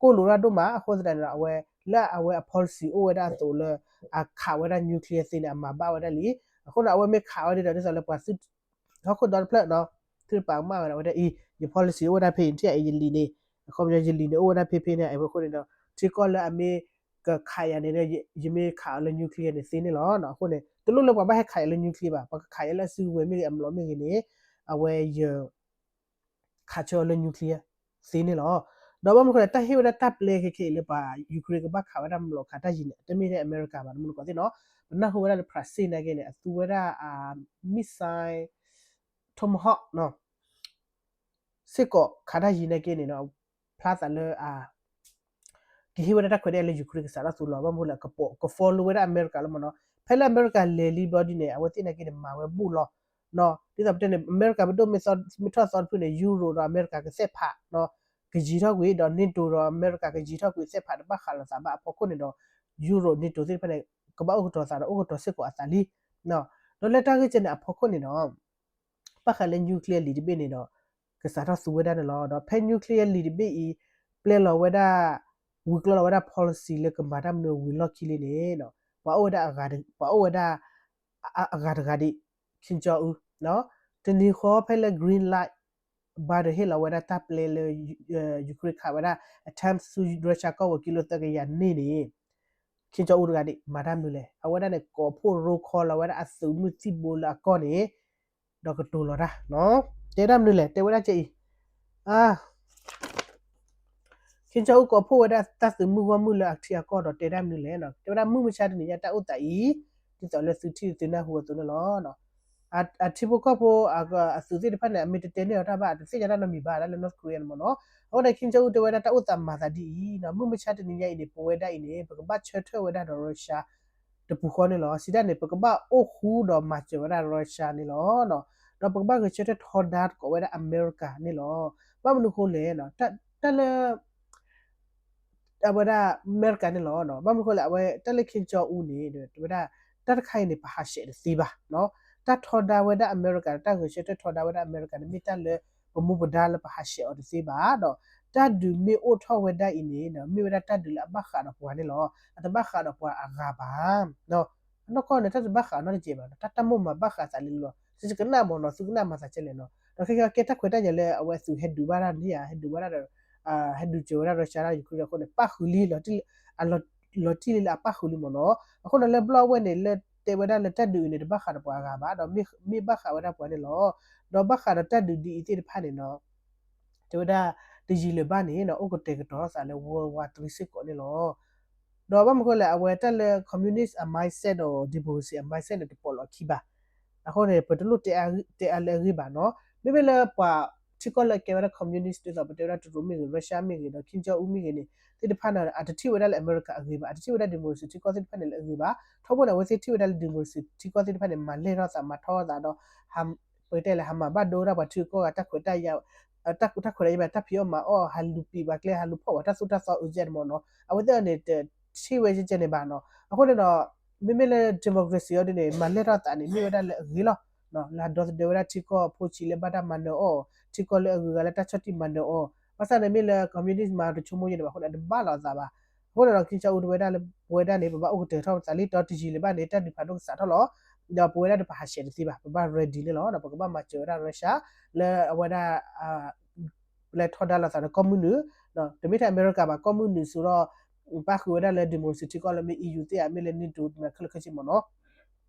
ကိၣ်လိာ်တၢ်ဒိၣ်မး အဃိသတးန့ၣ်ဒီး အဝဲ လၢအဝဲအ policy အိၣ်ဝဲဒၣ်အသိးလၢ အခးဝဲဒၣ် nuclear သ့န့ၣ် အမၤဘၣ်ဝဲဒၣ်လံ. အဃိန့ၣ် အဝဲမ့ၢ်ခးဝဲဒၣ်ဒီး ဒ်သိးလၢပှၤသုး ဟီၣ်ခိၣ်ဒီတဖျၢၣ်နီၤ သုတပာ်ကမၣ်ဝဲဒၣ်ဝဲဒၣ်အံၤ ယ policy အိၣ်ဝဲဒၣ်ဖဲအံၤ ထံၣ်အံၤယလံာ်န့ၣ် အခီပညီယလံာ်န့ၣ် အိၣ်ဝဲဒၣ်ဖဲဖဲန့ၣ် အဝဲအဃိန့ၣ်ဒီး ထံကီၢ်လၢအမ့ၢ်ကခးယၤန့ၣ် ယမ့ၢ်ခးအီၤလၢ nuclear န့ၣ်သ့န့ၣ်လီၤ. အဃိန့ၣ် တလိၣ်လၢပှၤဘၣ်ဟဲခးယၤလၢ nuclear ဘၣ် ပှၤကခးယၤလၢအစုကဝဲၤမ့ၢ်ဂ့ၤ အမျိာ်မ့ၢ်ဂ့ၤန့ၣ် အဝဲယ ခးဆၢအီၤလၢ nuclear သ့န့ၣ်လီၤ. ဒီးဘၣ်မနုၤအဃိလဲၣ် တၢ်ဟ့ၣ်ဝဲဒၣ်တၢ်ပျဲခဲခဲအံၤလၢပှၤ Ukraine ကဘၣ်ခးဝဲဒၣ်မျိာ်ခးတၢ်ယံၤန့ၣ် တမ့ၢ်ထဲအမဲရကၤဘၣ် တမူတကိးသ့ၣ်နီၤ ပနၢ်ဟူဝဲဒၣ်လၢ Brazil နာ်က့န့ၣ် အသူဝဲဒၣ် missile Tomahawk နီၤ စ့ၢ်ကီးခးတၢ်ယံၤနာ်က့န့ၣ်နီၤ ဖျါသးလၢအ ကဟ့ၣ်ဝဲဒၣ်တၢ်ခွဲးတၢ်ယာ်လၢ Ukraine ကစးထီၣ်သူလီၤ ဘၣ်မနုၤလဲၣ် က follow ဝဲဒၣ်အမဲရကၤလီၤမ့ၢ်နီၤ ဖဲလၢအမဲရကၤလဲၤလံဘျီဒ်န့ၣ် အဝဲသ့ၣ်နာ်က့န့ၣ် မၤဝဲဘူးလီၤ ဒ်သိးပတဲန့ၣ် အမဲရကၤပဒိၣ်မ့ၢ်ထီၣ်သီတဖုန့ၣ် Europe ဒီးအမဲရကၤကသဲးဖး ကယံၤထီၣ်ကွံာ် ဒီး NATO ဒီးအမဲရကၤကယံၤထီၣ်ကွံာ် သဲးဖးတဘၣ်ဃးလိာ်သးဘၣ်အဖီခိၣ်န့ၣ်ဒီး Europe NATO သ့ၣ်တဖၣ်န့ၣ် ကဘၣ်အိၣ်ကတီၤသးဒီးအိၣ်ကတီၤစ့ၢ်ကီးအသးလံ ဒီးလၢတၢ်ဂ့ၢ်ကဲန့ၣ်အဖီခိၣ်န့ၣ်ဒီး ဘၣ်ဃးလၢ nuclear လံာ်တဘ့ၣ်န့ၣ်ဒီး ကစးထီၣ်သူဝဲဒၣ်န့ၣ်လီၤ. ဒီးဖဲ nuclear လံာ်တဘ့ၣ်အံၤ ပျဲလီၤဝဲဒၣ် ဝံၤကျိၤလီၤဝဲဒၣ် policy လၢကမၤတၢ်မနုၤဝံၤလီၢ်ခံလံန့ၣ် ပှၤအိၣ်ဝဲဒၣ် ပှၤအိၣ်ဝဲဒၣ် အဂၤတဂၤဒံး Kim Jong Un တနံၤဃီဖဲလၢ green light Biden ဟ့ၣ်လီၤဝဲဒၣ်တၢ်ပျဲလၢ Ukraine ခးဝဲဒၣ် attempt ဆူ Russia ကီၢ်ပူၤ ကံလိသၢကယၤန့ၣ်န့ၣ် Kim Jong Un တဂၤဒံး မၤတၢ်မနုၤလဲၣ်. အဝဲဒၣ်န့ၣ် ကိးဖှိၣ်ရိခီလီၤဝဲဒၣ်အသုးမုၢ်သံၣ်ဘိလၢအကီၢ်န့ၣ် ဒီးကတိၤလီၤတၢ် တဲတၢ်မနုၤလဲၣ် တဲဝဲဒၣ်ကဲအံၤ Kim Jong Un ကိးဖှိၣ်ဝဲဒၣ်တၢ်သုးမုၢ်ဂီၢ်မုၢ်လၢအထံအကီၢ်ဒီးတဲတၢ်မနုၤလဲၣ်. တဲဝဲဒၣ်မုၢ်မဆါတနံၤညါတၢ်အိၣ်သးအံၤ ဒ်သိးလၢသုထံၣ်သုနၢ်ဟူအသိးန့ၣ်လီၤ. အထံဖိကီၢ်ဖိအသုးသ့ၣ်တဖၣ်န့ၣ် အမ့ၢ်တတဲန့ၢ်အီၤတၢ်ဘၣ် အတသ့ၣ်ညါတၢ်နီတမံၤဘၣ် ဒၣ်လၢ North Korea န့ၣ်မ့ၢ်နီၤ. အဃိန့ၣ် Kim Jong Un တဲဝဲဒၣ်တၢ်အိၣ်သးမၤသးဒ်အံၤနီၤ, မုၢ်မဆါတနံၤညါအံၤန့ၣ် ပဝဲဒၣ်အံၤန့ၣ် ပကဘၣ်ဆၢထၢၣ်ဝဲဒၣ်ဒီး Russia တပူၤဃီန့ၣ်လီၤ. စံးတၢ်န့ၣ် ပကဘၣ်အိၣ်ဃူဒီးမၤစၢၤဝဲဒၣ် Russia န့ၣ်လီၤ. ဒီးပကဘၣ်ဂဲၤဆၢထၢၣ်ထီဒါသကိးဝဲဒၣ်အမဲရကၤန့ၣ်လီၤ. ဘၣ်မနုၤဃိလဲၣ်, တၢ်လၢ အဝဲဒၣ်အမဲရကၤန့ၣ်လီၤ. ဘၣ်မနုၤဃိလဲၣ် အဝဲတၢ်လၢ Kim Jong Un န့ၣ် တဲဝဲဒၣ် တၢ်တခါအံၤန့ၣ် ပဟးဆှဲးတသ့ဘၣ်. တၢ်ထီဒါဝဲဒၣ်အမဲရကၤ တၢ်ဂဲၤဆၢထၢၣ်ထီဒါဝဲဒၣ်အမဲရကၤန့ၣ် မ့ၢ်တၢ်လၢပမူပဒါလၢပဟးဆှဲးအီၤတသ့ဘၣ်ဒီး တၢ်ဒုးမ့ၢ်အိၣ်ထီၣ်ဝဲဒၣ်အံၤန့ၣ် မ့ၢ်ဝဲဒၣ်တၢ်ဒုးလၢအဘၣ်ဃးဒီးပှၤန့ၣ်လီၤ. အတဘၣ်ဃးဒီးပှၤအဂၤဘၣ်. အနီၢ်ကီၢ်န့ၣ် တၢ်တဘၣ်ဃးနီတစဲးဘၣ်, တၢ်တၢ်မိၢ်မၤဘၣ်ဃးသးလံလီၤ. သုကနၣ်မ့ၢ်နီၤ, သုကနၣ်မၤသးကဲလဲၣ်နီၤ. ဒီးခဲကဲ ကဲတၢ်ခွဲးတၢ်ယာ်လၢအဝဲအသုးဟဲဒုးဘၣ်တၢ်န့ၣ်ဧါ, ဟဲဒုးစၢၤဝဲဒၣ် Russia တၢ် Ukraine အဃိန့ၣ် ပၣ်ဃုာ်လံ, လီၤတံၢ်လံလၢအပၣ်ဃုာ်လံမ့ၢ်နီၤ. အဃိန့ၣ် လၢဘျီအဝဲန့ၣ် လၢတဲဝဲဒၣ်လၢတၢ်ဒုးအံၤန့ၣ် တဘၣ်ဃးဒီးပှၤအဂၤဘၣ်ဒီး မ့ၢ်ဘၣ်ဃးဝဲဒၣ်ပှၤန့ၣ်လီၤ. ဒီးဘၣ်ဃးဒီးတၢ်ဒုးဒ်အံၤသ့ၣ်တဖၣ်န့ၣ်နီၤ တဲဝဲဒၣ် တယံာ်လၢၤဘၣ်န့ၣ်နီၤ အိၣ်ကတဲာ်ကတီၤသးလၢ World War Three စ့ၢ်ကီးန့ၣ်လီၤ. ဒီးဘၣ်မနုၤဃိလဲၣ် အဝဲတၢ်လၢ communist အ mindset ဒီး democracy အ mindset န့ၣ် တပိာ်လီၤခံဘၣ်. အဃိန့ၣ် ပတလိၣ်တဲအါလၢအဂ့ၢ်ဘၣ်နီၤ. မ့မ့ၢ်လၢပှၤထံကီၢ်လၢအကဲဝဲဒၣ် communist ဒ်သိးပတဲဝဲဒၣ် တရူးမ့ၢ်ဂ့ၤ, Russia မ့ၢ်ဂ့ၤ, ဒီး Kim Jong Un မ့ၢ်ဂ့ၤန့ၣ် သ့ၣ်တဖၣ်န့ၣ် အတထံၣ်ဝဲဒၣ်လၢအမဲရကၤအဂ့ၤဘၣ်, အတထံၣ်ဝဲဒၣ် democracy ထံကီၢ်သ့ၣ်တဖၣ်န့ၣ်လၢအဂ့ၤဘၣ်. ထီဘိန့ၣ် အဝဲသ့ၣ်ထံၣ်ဝဲဒၣ်လၢ democracy ထံကီၢ်သ့ၣ်တဖၣ်န့ၣ် မၤလဲၢ်ထီၣ်သး မၤထီၣ်သးဒီး ပကတဲလဲၣ် ဟးမၤဘၣ်ဒိဝဲဒၣ်ပှၤထံကီၢ်ဂၤ တၢ်ခွဲးတၢ်ယာ်, တၢ်ခွဲးတၢ်ယာ်ဘၣ် တၢ်ဖံးအီၣ်မၤအီၣ်, ဟးလူၤပံာ်ပှၤကျဲ, ဟးလူၤဖီၣ်ပှၤတၢ်သိၣ်တၢ်သီအုးကဲန့ၣ်မ့ၢ်နီၤ. အဝဲသ့ၣ်အံၤန့ၣ် တထံၣ်ဝဲကဲကဲန့ၣ်ဘၣ်နီၤ. အဃိန့ၣ်ဒီး မ့မ့ၢ်လၢ democracy အံၤဒ်န့ၣ် မၤလဲၢ်ထီၣ်သးန့ၣ် မ့ၢ်ဝဲဒၣ်လၢအဂ့ၤလီၤ. လၢအဒီသဒၢဝဲဒၣ်ထံကီၢ်ဖိဆံးလၢဘၣ်တၢ်မၤနၢၤအီၣ်, ထံကီၢ်လၢအဂုၤအဂၤလၢတၢ်ဆီၣ်တံၢ်မၤနၢၤအီၣ်. ဘၣ်ဆၣ်န့ၣ်မ့ၢ်လၢ communist မၤတဆိကမိၣ်ယဲန့ၣ်ဘၣ်အဃိန့ၣ် အတဘၣ်လီၤအသးဘၣ်. အဃိန့ၣ်ဒီး Kim Jong Un တဲဝဲဒၣ်လၢ ပဝဲဒၣ်န့ၣ် ပဘၣ်အိၣ်ကတဲာ်ကတီၤပသးလံ ဒီးတယံာ်လၢၤဘၣ်န့ၣ် တၢ်ဒုးဖးဒိၣ်ကစးထီၣ်လီၤ. ဒီးပဝဲဒၣ်န့ၣ်ပဟးဆှဲးတသ့ဘၣ်, ပဘၣ် ready န့ၣ်လီၤ. ဒီးပကဘၣ်မၤစၢၤဝဲဒၣ် Russia လၢအဝဲဒၣ် ပလဲၤထီဒါလိာ်သးဒီးကီၢ်မုၢ်နုာ်, တမ့ၢ်ထဲအမဲရကၤဘၣ် ကီၢ်မုၢ်နုာ်စ့ၢ်ကီး ပၣ်ဃုာ်ဝဲဒၣ်လၢ democracy ထံကီၢ်လၢမ့ၢ် EU သ့ၣ်ဧါ မ့ၢ်လၢ NATO ခဲလၢာ်ခဲဆ့မ့ၢ်နီၤ.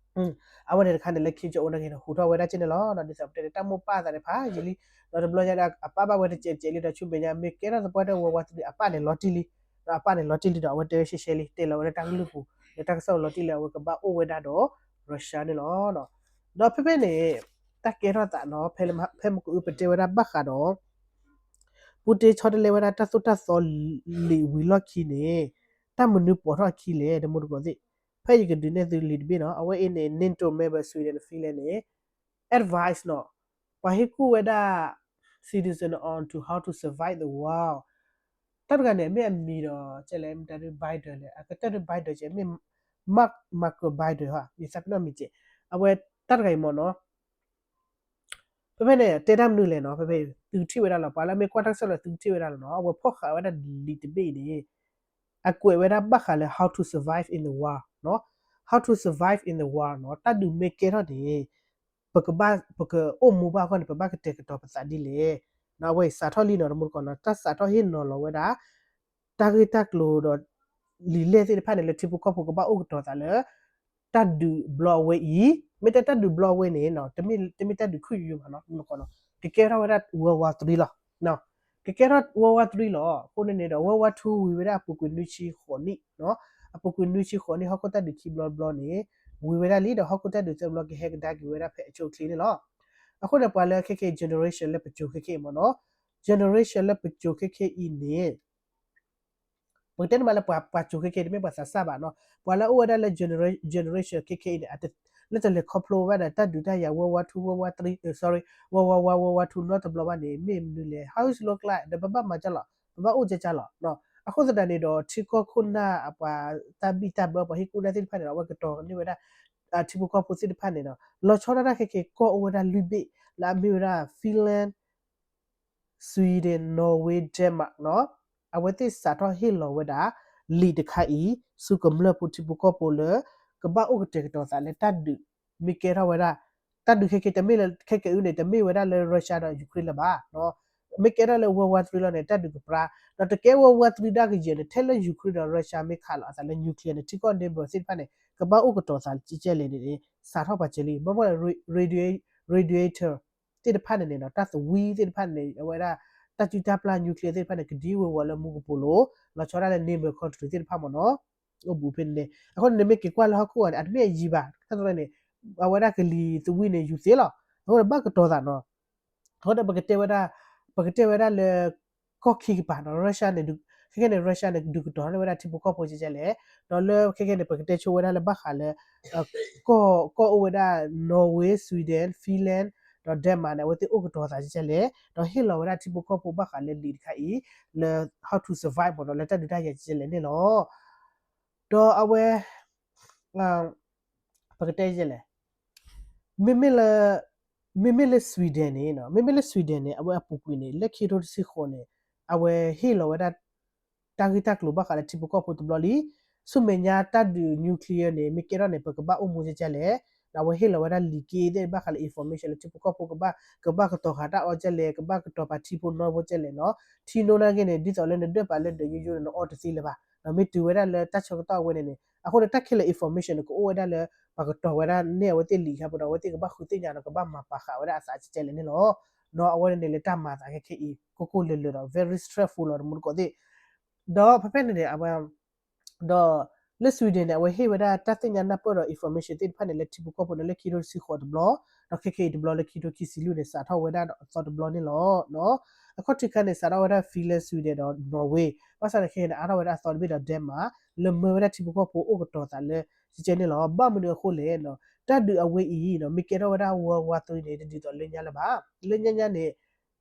အဝဲန့ၣ်တခါန့ၣ်လၢ Kim Jong Un နာ်က့န့ၣ် ဟူးထီၣ်ဝဲဒၣ်ကဲန့ၣ်လီၤ. ဒ်သိးပတဲန့ၣ် တၢ်မိၢ်ပၢ်သးန့ၣ်ဖးယံာ်လံ, ဒီးတဘျီညါဒီး အပၢ်ဘၣ်ဝဲတစဲးတစဲးလံဒီး ဆူမဲာ်ညါမ့ၢ်ကဲထီၣ်သပှၢ်တၢၢ် World War Three အပၢ်န့ၣ်လီၤတံၢ်လံ, ဒီးအပၢ်န့ၣ်လီၤတံၢ်လံဒီး အဝဲတဲဝဲရှဲရှဲလံ တဲလီၤဝဲဒၣ်တၢ်ကလုၢ်ပူၤ လၢတၢ်ကစီၣ်လီၤတံၢ်လံ အဝဲကဘၣ်အိၣ်ဝဲဒၣ်ဒီး Russia န့ၣ်လီၤ. ဒီးဖဲဖဲန့ၣ် တၢ်ကဲထီၣ်သးနီၤ ဖဲမကအူပတဲဝဲဒၣ်ဘၣ်ဃးဒီး ပူတ့ဆီတလဲဝဲဒၣ်တၢ်သိၣ်တၢ်သီလံာ်ဝံၤလီၢ်ခံန့ၣ် တၢ်မနုၤပိာ်ထီၣ်အခံလဲၣ် တမူတကိးသ့ၣ်. ဖဲယကဒုးနဲၣ်သုလံာ်တဘ့ၣ်နီၤ အဝဲအံၤန့ၣ် NATO member Sweden Finland န့ၣ် advice နီၤ ပှၤဟ့ၣ်ကူၣ်ဝဲဒၣ် citizen on to how to survive the war တၢ်တဂၤန့ၣ် မ့ၢ်အမံၤဒီး ကဲလဲၣ် မ့ၢ်တၢ်ဒုး Biden လဲၣ် အကတၢၢ်ဒုး Biden ကဲ မ့ၢ် Mark Marco Biden ဟါ ယသးပ့ၤနီၣ်မံၤကဲ အဝဲတၢ်တဂၤအံၤမ့ၢ်နီၤ ဖဲဖဲန့ၣ် တဲတၢ်မနုၤလဲၣ်နီၤ ဖဲဖဲ သုကထံၣ်ဝဲဒၣ်လီၤ ပှၤလၢအမ့ၢ်ကွၢ်တၢ်ကစီၣ်လၢသုကထံၣ်ဝဲဒၣ်လီၤနီၤ အဝဲဖီၣ်ဃာ်ဝဲဒၣ်လံာ်တဘ့ၣ်အံၤန့ၣ် အကွဲးဝဲဒၣ်ဘၣ်ဃးလၢ how to survive in the war နီၤ how to survive in the war နီၤ တၢ်ဒုးမ့ၢ်ကဲထီၣ်န့ၣ် ပကဘၣ် ပကအိၣ်မူဘၣ်အဂီၢ်န့ၣ် ပဘၣ်ကတဲာ်ကတီၤပသးဒ်လဲၣ် အဝဲအံၤစးထီၣ်လံနီၤ တမူတကိးနီၤ တၢ်စးထီၣ်ဟ့ၣ်နီၤလီၤဝဲဒၣ် တၢ်ဂ့ၢ်တၢ်ကျိၤဒီး လံာ်လဲၢ်သ့ၣ်တဖၣ်န့ၣ် လၢထံဖိကီၢ်ဖိကဘၣ်အိၣ်ကတီၤသးလၢ တၢ်ဒုးဘျီအဝဲအံၤ မ့ၢ်တဲတၢ်ဒုးဘျီအဝဲန့ၣ်နီၤ တမ့ၢ်တၢ်ဒုးခုၣ်ယိယိဘၣ်နီၤ မူတကိးနီၤ ကကဲထီၣ်ဝဲဒၣ် World War Three လီၤ ကကဲထီၣ် World War Three လီၤ အဃိန့ၣ်န့ၣ်ဒီး World War Two ဝံၤဝဲဒၣ်အပူၤကွံာ်နွံဆံဃိးနံၣ်နီၤ အပူၤကွံာ်နွံဆံဃိးနံၣ် ဟီၣ်ခိၣ်တၢ်ဒုးခံဘျီတဘျီန့ၣ် ဝံၤဝဲဒၣ်လံဒီး ဟီၣ်ခိၣ်တၢ်ဒုးသၢဘျီကဟဲကဒါက့ၤဝဲဒၣ်ဖဲအဆိအချ့န့ၣ်လီၤ. အဃိန့ၣ် ပှၤလၢခဲခဲအံၤ generation လၢပစိၤခဲခဲအံၤမ့ၢ်နီၤ generation လၢပစိၤခဲခဲအံၤန့ၣ် ပကတဲန့ၣ်မးလၢပှၤ ပှၤစိၤခဲခဲအံၤ တမ့ၢ်ပှၤသးစၢ်ဘၣ်နီၤ ပှၤလၢအအိၣ်ဝဲဒၣ်လၢ generation ခဲခဲအံၤန့ၣ် လၢတလဲၤခီဖျိဝဲဒၣ် တၢ်ဒုးတၢ်ယၤ World War Two, World War Three, sorry, World War One, World War Two နီတဘျီဘၣ်န့ၣ် မ့ၢ်မနုၤလဲၣ် how it look like ဒီးပဘၣ်မၤဒ်လဲၣ် ပဘၣ်အိၣ်ကကလီၤ အဃိသတးန့ၣ်ဒီး ထံကီၢ်ခိၣ်နၢ်အပှၤတၢ်ဘံၣ်တၢ်ဘၢပှၤဟ့ၣ်ကူၣ်နၢ်သ့ၣ်တဖၣ်န့ၣ်ဒီး အဝဲကတီၤန့ၢ်ဝဲဒၣ် ထံဖိကီၢ်ဖိသ့ၣ်တဖၣ်န့ၣ်ဒီး လီၤဆီဒၣ်တၢ်ခဲခဲကီၢ်အိၣ်ဝဲဒၣ်လွံၢ်ဘ့ၣ် လၢအမ့ၢ်ဝဲဒၣ် Finland, Sweden, Norway, Denmark နီၤ အဝဲသ့ၣ်စးထီၣ်ဟ့ၣ်လီၤဝဲဒၣ် လံာ်တခါအံၤ ဆူကမျၢၢ်ဖိထံဖိကီၢ်ဖိလၢ ကဘၣ်အိၣ်ကတဲာ်ကတီၤသးလၢတၢ်ဒုး မ့ၢ်ကဲထီၣ်ဝဲဒၣ် တၢ်ဒုးခဲခဲ တမ့ၢ်လၢ ခဲကဲအံၤန့ၣ် တမ့ၢ်ဝဲဒၣ်လၢ Russia ဒီး Ukraine လၢၤဘၣ် မ့ၢ်ကဲထီၣ်လၢ World War Three လီၤန့ၣ် တၢ်ဒုးကပြါ ဒီးတကဲ World War Three ဒၣ်ကယဲၢ်န့ၣ် ထဲလၢ Ukraine ဒီး Russia မ့ၢ်ခးလီၤအသးလၢ nuclear န့ၣ် ထံကီၢ် neighbor သ့ၣ်တဖၣ်န့ၣ် ကဘၣ်အိၣ်ကတီၤသးကဲလဲၣ်န့ၣ် စးထီၣ်ပှၤစၢၤလံ ဘၣ်ဘၣ် radiator သ့ၣ်တဖၣ်န့ၣ်န့ၣ်ဒီး တၢ်သဝံသ့ၣ်တဖၣ်န့ၣ် အဝဲဒၣ် တၢ်စုတၢ်ပျၢ် nuclear သ့ၣ်တဖၣ်န့ၣ် ကဒံဝဲဝီၤလၢမူကပိာ်လိၤ လီၤဆီဒၣ်လၢ neighbor country သ့ၣ်တဖၣ်မ့ၢ်နီၤ အိၣ်ဘူးဖဲန့ၣ်န့ၣ် အဃိန့ၣ် နမ့ၢ်က့ၤကွၢ်လၢဟီၣ်ခိၣ်ဂီၤန့ၣ် အတမ့ၢ်အယံၤဘၣ် တၢ်တရၢန့ၣ် အဝဲဒၣ်ကလံၤသဝံန့ၣ် ယူၤသ့လီၤ. အဃိန့ၣ် ဘၣ်ကတီၤသးနီၤ. အဃိန့ၣ် ပကတဲဝဲဒၣ်, ပကတဲဝဲဒၣ်လၢ ကီၢ်ခံကပၤနီၤ, Russia န့ၣ်, ခဲခဲန့ၣ် Russia န့ၣ် ဒုးကတီၤန့ၢ်ဝဲဒၣ်ထံဖိကီၢ်ဖိကဲကဲလဲၣ်. ဒီးလၢခဲခဲန့ၣ် ပကတဲဆိဝဲဒၣ်လၢဘၣ်ဃးလၢ ကီၢ်, ကီၢ်အိၣ်ဝဲဒၣ် Norway, Sweden, Finland ဒီး Denmark န့ၣ် အဝဲသ့ၣ်အိၣ်ကတီၤသးကဲကဲလဲၣ်, ဒီးဟ့ၣ်လီၤဝဲဒၣ်ထံဖိကီၢ်ဖိဘၣ်ဃးလၢလံာ်တခါအံၤ လၢ how to survive မ့ၢ်နီၤ, လၢတၢ်ဒုးတၢ်ယၤကဲကဲလဲၣ်န့ၣ်လီၤ. ဒီးအဝဲ ပကတဲလဲၣ်, မ့မ့ၢ်လၢ, မ့မ့ၢ်လၢ Sweden န့ၣ်, မ့မ့ၢ်လၢ Sweden န့ၣ် အဝဲအပူၤကွံာ်န့ၣ် လၢခံကထိတဆံဃိးန့ၣ် အဝဲဟ့ၣ်လီၤဝဲဒၣ် တၢ်ဂ့ၢ်တၢ်ကျိၤဘၣ်ဃးလၢထံဖိကီၢ်ဖိတဘျီလံ. ဆူမဲာ်ညါတၢ်ဒုး nuclear န့ၣ် မ့ၢ်ကဲထီၣ်န့ၣ် ပကဘၣ်အိၣ်မူကဲကဲလဲၣ်. ဒီးအဝဲဟ့ၣ်လီၤဝဲဒၣ်လံာ်က့သ့ၣ်ဘၣ်ဃးလၢ information လၢထံဖိကီၢ်ဖိကဘၣ်, ကဘၣ်ကတီၤဃာ်တၢ်အီကဲလဲၣ်, ကဘၣ်ကတီၤပာ်ထံဖိနီဖိကဲလဲၣ်နီၤ. ထံနိနာ်က့န့ၣ် ဒ်သိးလၢနဒၢၣ်ပာ်လၢဒၢးယိယိန့ၣ် နအီတသ့လၢၤဘၣ်. ဒီးမ့ၢ်တုၤဝဲဒၣ်လၢတၢ်ဆၢကတီၢ်အဝဲန့ၣ်န့ၣ် အဃိန့ၣ် တၢ်ခဲလၢာ် information န့ၣ် ကအိၣ်ဝဲဒၣ်လၢ ပှၤကတီၤဝဲဒၣ်န့ၢ်အဝဲသ့ၣ်လံာ်ခါပူၤဒီး အဝဲသ့ၣ်ကဘၣ်ဃုသ့ၣ်ညါဒီး ကဘၣ်မၤပာ်ဃာ်ဝဲဒၣ်အသးကဲကဲလဲၣ်န့ၣ်လီၤ. ဒီးအဝဲန့ၣ်န့ၣ် လၢတၢ်မၤသးခဲခဲအံၤ ကိၢ်ကိၢ်လၢၤလၢၤဒီး very stressful လီၤ တမူတကိးသ့ၣ်. ဒီးဖဲဖဲန့ၣ်န့ၣ် အဝဲ ဒီးလၢ Sweden န့ၣ် အဝဲဟ့ၣ်ဝဲဒၣ်တၢ်သ့ၣ်ညါနၢ်ပၢၢ်ဒီး information သ့ၣ်တဖၣ်န့ၣ် လၢထံဖိကီၢ်ဖိန့ၣ် လၢခံကထိတဆံဃိးတဘျီ, ဒီးခဲခဲအံၤတဘျီလၢခံကထိခံဆံလွံၢ်န့ၣ် စးထီၣ်ဝဲဒၣ်ဒီးအသီတဘျီန့ၣ်လီၤ. အခီၣ်ထံးခါန့ၣ် စးထီၣ်ဝဲဒၣ် Finland, Sweden ဒီး Norway, ဘၣ်ဆၣ်န့ၣ်ခဲခဲန့ၣ် အါထီၣ်ဝဲဒၣ်အသီတဘ့ၣ်ဒီး Denmark လၢမၢဝဲဒၣ်ထံဖိကီၢ်ဖိအိၣ်ကတီၤသးလၢ ကဲကဲန့ၣ်လီၤ. ဘၣ်မနုၤအဃိလဲၣ်, တၢ်ဒုးအဝဲအံၤ မ့ၢ်ကဲထီၣ်ဝဲဒၣ် World War Three န့ၣ် တဒ်သိးလၢညါလၢၤဘၣ်. လၢညါညါန့ၣ်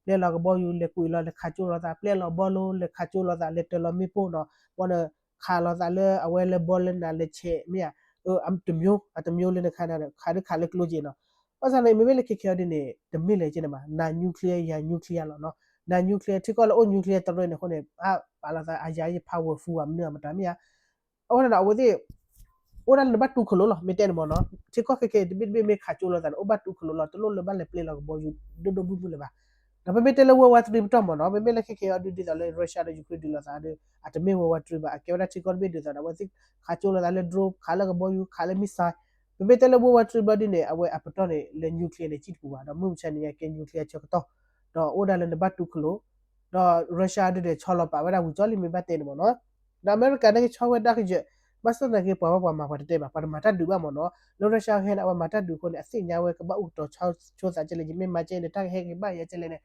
ပျဲလီၤကဘီယူၤ လဲၤကွံာ်လီၤ လဲၤခးကၠိလိာ်သး, ပျဲလီၤဘီလိ လဲၤခးကၠိလိာ်သး, လဲၤတၢၤလီၤမ့ၣ်ပိၢ်နီၤ, ဘီန့ၣ် ခးလိာ်သးလၢအဝဲလၢဘီလၢနၤလဲၤဆဲးမ့ၢ်ဧါ, တမျိုး, အတမျိုးလၢနခးန့ၣ် ခးဒုးခးလၢကျိက့ၤနီၤ. ဘၣ်ဆၣ်န့ၣ် မ့မ့ၢ်လၢခဲခဲအံၤဒ်န့ၣ် တမ့ၢ်လၢၤကဲန့ၣ်ဘၣ်, နၤ nuclear ယၤ nuclear လီၤနီၤ. နၤ nuclear ထံကီၢ်လၢအိၣ် nuclear တရၢန့ၣ်အဃိန့ၣ် ပာ်လီၤသးအယၤအံၤ powerful မနုၤမတၤမ့ၢ်ဧါ. အဃိန့ၣ်ဒီး အဝဲသ့ၣ် အိၣ်ဒၣ်လၢနဘၣ်တူၢ်ခလိာ်လီၤ, မ့ၢ်တဲန့ၣ်မ့ၢ်နီၤ, ထံကီၢ်ခဲခဲအံၤ တဘ့ၣ်တဘ့ၣ်မ့ၢ်ခးကၠိလိာ်သးန့ၣ် အိၣ်ဘၣ်တူၢ်ခလိာ်လီၤ, တလိၣ်လၢဘၣ်လဲၤပျဲလီၤကဘီယူၤ ဒိၣ်ဒိၣ်မုၢ်မုၢ်လၢၤဘၣ်. ဒီးပမ့ၢ်တဲလၢ World War Three ပတီၢ်မ့ၢ်နီၤ, မ့မ့ၢ်လၢခဲခဲအံၤဒ်သိးလၢ Russia ဒီး Ukraine ဒုးလိာ်သးဒီး အတမ့ၢ် World War Three ဘၣ်, အကဲဝဲဒၣ်ထံကီၢ်တဘ့ၣ်ဒ်သိးဒီး အဝဲသ့ၣ်ခးကၠိလိာ်သးလၢ drone, ခးလၢကဘီယူၤ, ခးလၢ missile. ပမ့ၢ်တဲလၢ World War Three ဘျီဒ်န့ၣ် အဝဲအပတီၢ်န့ၣ် လၢ nuclear န့ၣ် ကံၣ်တပူၤဘၣ်, ဒီးမုၢ်မဆါန့ၣ် ကဲ nuclear ဆၢကတီၢ်, ဒီးအိၣ်ဒၣ်လၢနဘၣ်တူၢ်ခလိာ်, ဒီး Russia ဒုးဒီး ဆီလီၤပာ်ဝဲဒၣ်ဝံၤကၠီလံ မ့ၢ်ဘၣ်တဲန့ၣ်မ့ၢ်နီၤ. ဒီးအမဲရကၤန့ၣ်ကဆီဝဲဒၣ်ကယဲၢ်, ဘၣ်ဆၣ်သနာ်က့ ပှၤဘၣ်ပှၤမၤပှၤတတဲဘၣ်, ပှၤတမၤတၢ်ဒုးဘၣ်မ့ၢ်နီၤ. လၢ Russia ခဲန့ၣ် အဝဲမၤတၢ်ဒုးအဃိန့ၣ် အသ့ၣ်ညါဝဲကဘၣ်အိၣ်ကတီၤဆိသးကဲလဲၣ်, ယမ့ၢ်မၤကဲန့ၣ် တၢ်ကဟဲက့ၤဘၣ်ယၤကဲလဲၣ်န့ၣ်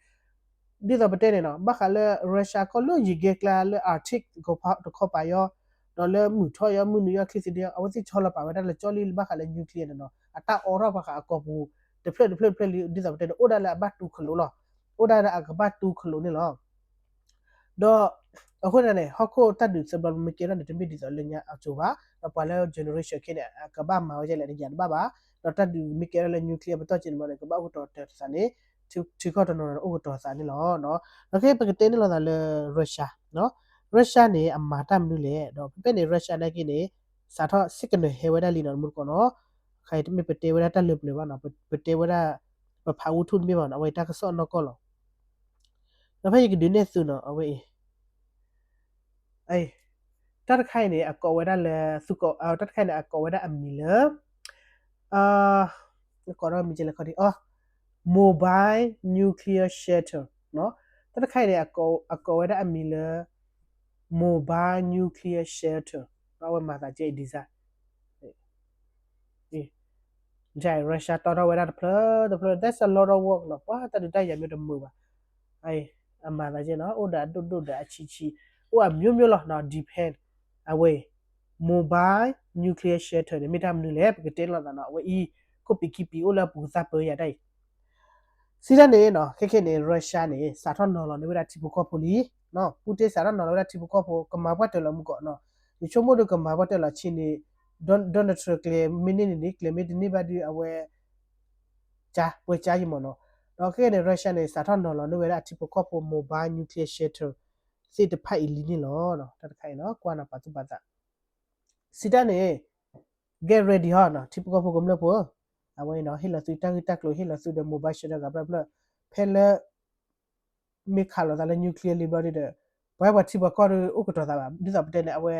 ဒ်သိးပတဲန့ၣ်နီၤ, ဘၣ်ဃးလၢ Russia ကီၢ်လၢယံၤကဲကျါလၢ Arctic တခီပၤယီၤ, ဒီးလၢမုၢ်ထီၣ်ယီၤ မုၢ်နုာ်ယီၤ ချံသဒ့ယီၤ အဝဲသ့ၣ်ဆီလီၤပာ်ဝဲဒၣ်လၢကၠီလံ ဘၣ်ဃးလၢ nuclear န့ၣ်နီၤ, အတၢ်အိးထီၣ်ပှၤဃးအကီၢ်ပူၤ တဖျၢၣ်တဖျၢၣ်တဖျၢၣ်လံ ဒ်သိးပတဲန့ၣ် အိၣ်ဒၣ်လၢအဘၣ်တူၢ်ခလိာ်လီၤ, အိၣ်ဒၣ်လၢအကဘၣ်တူၢ်ခလိာ်န့ၣ်လီၤ. ဒီးအဃိန့ၣ်န့ၣ် ဟီၣ်ခိၣ်တၢ်ဒုးသၢဘျီမ့ၢ်ကဲထီၣ်န့ၣ် တမ့ၢ်ဒ်သိးလၢညါအစိၤဘၣ်, ဒီးပှၤလၢ generation ခဲန့ၣ် အကဘၣ်မၤဝဲဒ်လဲၣ်န့ၣ် ယၤတဘၣ်ဘၣ်, ဒီးတၢ်ဒုးမ့ၢ်ကဲထီၣ်လၢ nuclear ပတီၢ်ကဲန့ၣ်ဘျီန့ၣ် ကဘၣ်အိၣ်ကတီၤတၢ်သးန့ၣ် ထံကီၢ်တနီၤနီၤန့ၣ် အိၣ်ကတီၤသးန့ၣ်လီၤ. ဒီးခဲပကတဲန့ၣ်လိာ်သးလၢ Russia, Russia န့ၣ် အမၤတၢ်မနုၤလဲၣ်, ဒီးဖဲဖဲန့ၣ် Russia နာ်က့န့ၣ် စးထီၣ်စ့ၢ်ကနၢၤဟဲဝဲဒၣ်လံနီၤ တမူတကိးနီၤ, ခဲအံၤတမ့ၢ်ပတဲဝဲဒၣ်တၢ်လၢပျၢၤဘၣ်နီၤ, ပတဲဝဲဒၣ် ပဖးဝူထူၣ်တမ့ၢ်ဘၣ်နီၤ, အဝဲတၢ်ကစီၣ်နီၢ်ကီၢ်လီၤ. ဒီးဖဲယကဒုးနဲၣ်သုနီၤ အဝဲအံၤ တၢ်တခါအံၤန့ၣ် အကိးဝဲဒၣ်လၢ သုကိး တၢ်တခါအံၤန့ၣ် အကိးဝဲဒၣ်အမံၤလၢ ကိးထီၣ်မံၤကဲလဲၣ်ခီဒံး Mobile Nuclear Shelter တၢ်တခါအံၤန့ၣ် အကိးဝဲဒၣ်အမံၤလၢ Mobile Nuclear Shelter အဝဲမၤသးကဲအံၤ design အံၤ Russia တီထီၣ်ဝဲဒၣ်တဖျၢၣ်တဖျၢၣ် that's a lot of work နီၤ, ပှၤတၢ်ဒုးတၢ်ယၤမ့ၢ်တမုာ်ဘၣ်, အမၤသးကဲနီၤ အိၣ်ဒီးအဒိၣ်ဒိၣ်ဒီးအဆံးဆံး အိၣ်အမျိုးမျိုးလီၤနီၤ, depend အဝဲ mobile nuclear shelter န့ၣ် မ့ၢ်တၢ်မနုၤလဲၣ် ပကတဲလိာ်သးနီၤ, အဝဲအံၤ ခိၣ်ပံာ်ခံပံာ်အိၣ်လၢအပူၤသးပၢယၤတၢ်အံၤ စံးတၢ်န့ၣ်နီၤ, ခဲခဲန့ၣ် Russia န့ၣ် စးထီၣ်နီၤလီၤန့ၢ်ဝဲဒၣ်ထံဖိကီၢ်ဖိလံ, Putin စးထီၣ်နီၤလီၤဝဲဒၣ်ထံဖိကီၢ်ဖိ ကမၤပှၢ်တၢၢ်လီၤမူကီးနီၤ, ယဆိကမိၣ်ဒီးကမၤပှၢ်တၢၢ်လီၤဆံးန့ၣ် Donald Trump ကျဲၤမ့ၢ်န့ၢ်န့ၣ်န့ၣ် ကျဲၤမ့ၢ်တန့ၢ်ဘၣ်ဒီး အဝဲ ကါ ပှဲၤကါယံမ့ၢ်နီၤ, ဒီးခဲခဲန့ၣ် Russia န့ၣ် စးထီၣ်နီၤလီၤန့ၢ်ဝဲဒၣ်ထံဖိကီၢ်ဖိ mobile nuclear shelter သ့ၣ်တဖၣ်အံၤလံန့ၣ်လီၤ, တၢ်တခါအံၤနီၤ ကွၢ်နီၤပာ်သူၣ်ပာ်သး စံးတၢ်န့ၣ် get ready ဟီနီၤ, ထံဖိကီၢ်ဖိကမျၢၢ်ဖိ, အဝဲအံၤနီၤ ဟ့ၣ်လီၤသုတၢ်ဂ့ၢ်တၢ်ကျိၤ ဟ့ၣ်လီၤသုဒီး mobile shelter ဂၤဖျၢၣ်ဖျၢၣ်, ဖဲလၢ မ့ၢ်ခးလိာ်သးလၢ nuclear လံဘျီဒုဒီး ပှၤပှၤထံပှၤကီၢ်ဒီးအိၣ်ကတီၤသးဘၣ်, ဒ်သိးပတဲန့ၣ် အဝဲ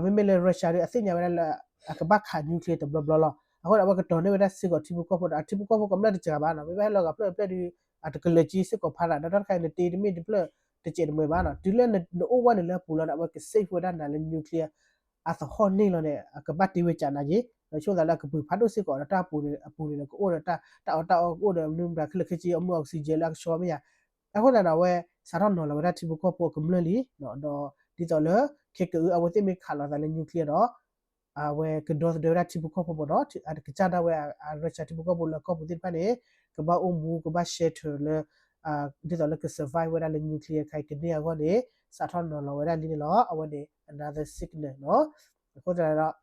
မ့မ့ၢ်လၢ Russia ဒီး အသ့ၣ်ညါဝဲဒၣ်လၢ အကဘၣ်ခး nuclear တဘျီဘျီလီၤ, အဃိန့ၣ် အဝဲကတီၤန့ၢ်ဝဲဒၣ်စ့ၢ်ကီးထံဖိကီၢ်ဖိဒီး အထံဖိကီၢ်ဖိကမျၢၢ်တစှၤဘၣ်နီၤ, မ့ၢ်ဘၣ်ဟဲလီၤဂၤဖျၢၣ်ဖျၢၣ်ဒီး အတကလၢၤက့စ့ၢ်ကီးဖးဒၣ်, ဒီးတၢ်တခါအံၤန့ၣ် တ့တမ့ၢ်တဖျၢၣ်တစဲးတမှဲၤဘၣ်နီၤ, တုၤလၢနအိၣ်ဝဲန့ၣ်လၢအပူၤလီၤဒီး အဝဲက safe ဝဲဒၣ်နၤလၢ nuclear အသဟီၣ်န့ၢ်လီၤန့ၣ် အကဘၣ်တ့ဝဲကးနၤက့ၤ ဒီးဆိသးလၢအကပုာ်ဖးဒိၣ်စ့ၢ်ကီးဒီး တၢ်အပူၤန့ၣ် အပူၤန့ၣ်ဒီး ကအိၣ်ဒီးတၢ်အီၣ်တၢ်အီ ကအိၣ်ဒီးမနုၤမတၤခဲလၢာ်ခဲဆ့ အမုၢ် oxygen လၢအကဆှီမ့ၢ်ဧါ. အဃိသတးဒီး အဝဲစးထီၣ်နီၤလီၤဝဲဒၣ်ထံဖိကီၢ်ဖိအကမျၢၢ်လံ, ဒီးဒ်သိးလၢ ခဲကအု အဝဲသ့ၣ်မ့ၢ်ခးလီၤသးလၢ nuclear ဒီး အဝဲကဒီသဒၢဝဲဒၣ်ထံဖိကီၢ်ဖိမ့ၢ်နီၤ, အကစၢ်ဒၣ်ဝဲ Russia ထံဖိကီၢ်ဖိလၢကီၢ်ပူၤသ့ၣ်တဖၣ်န့ၣ် ကဘၣ်အိၣ်မူ ကဘၣ် shelter လၢ ဒ်သိးလၢက survive ဝဲဒၣ်လၢ nuclear ခါအံၤကန့ၢ်အဂီၢ်န့ၣ် စးထီၣ်နီၤလီၤဝဲဒၣ်လံန့ၣ်လီၤ. အဝဲန့ၣ် another signal နီၤ. အဃိသတးဒီး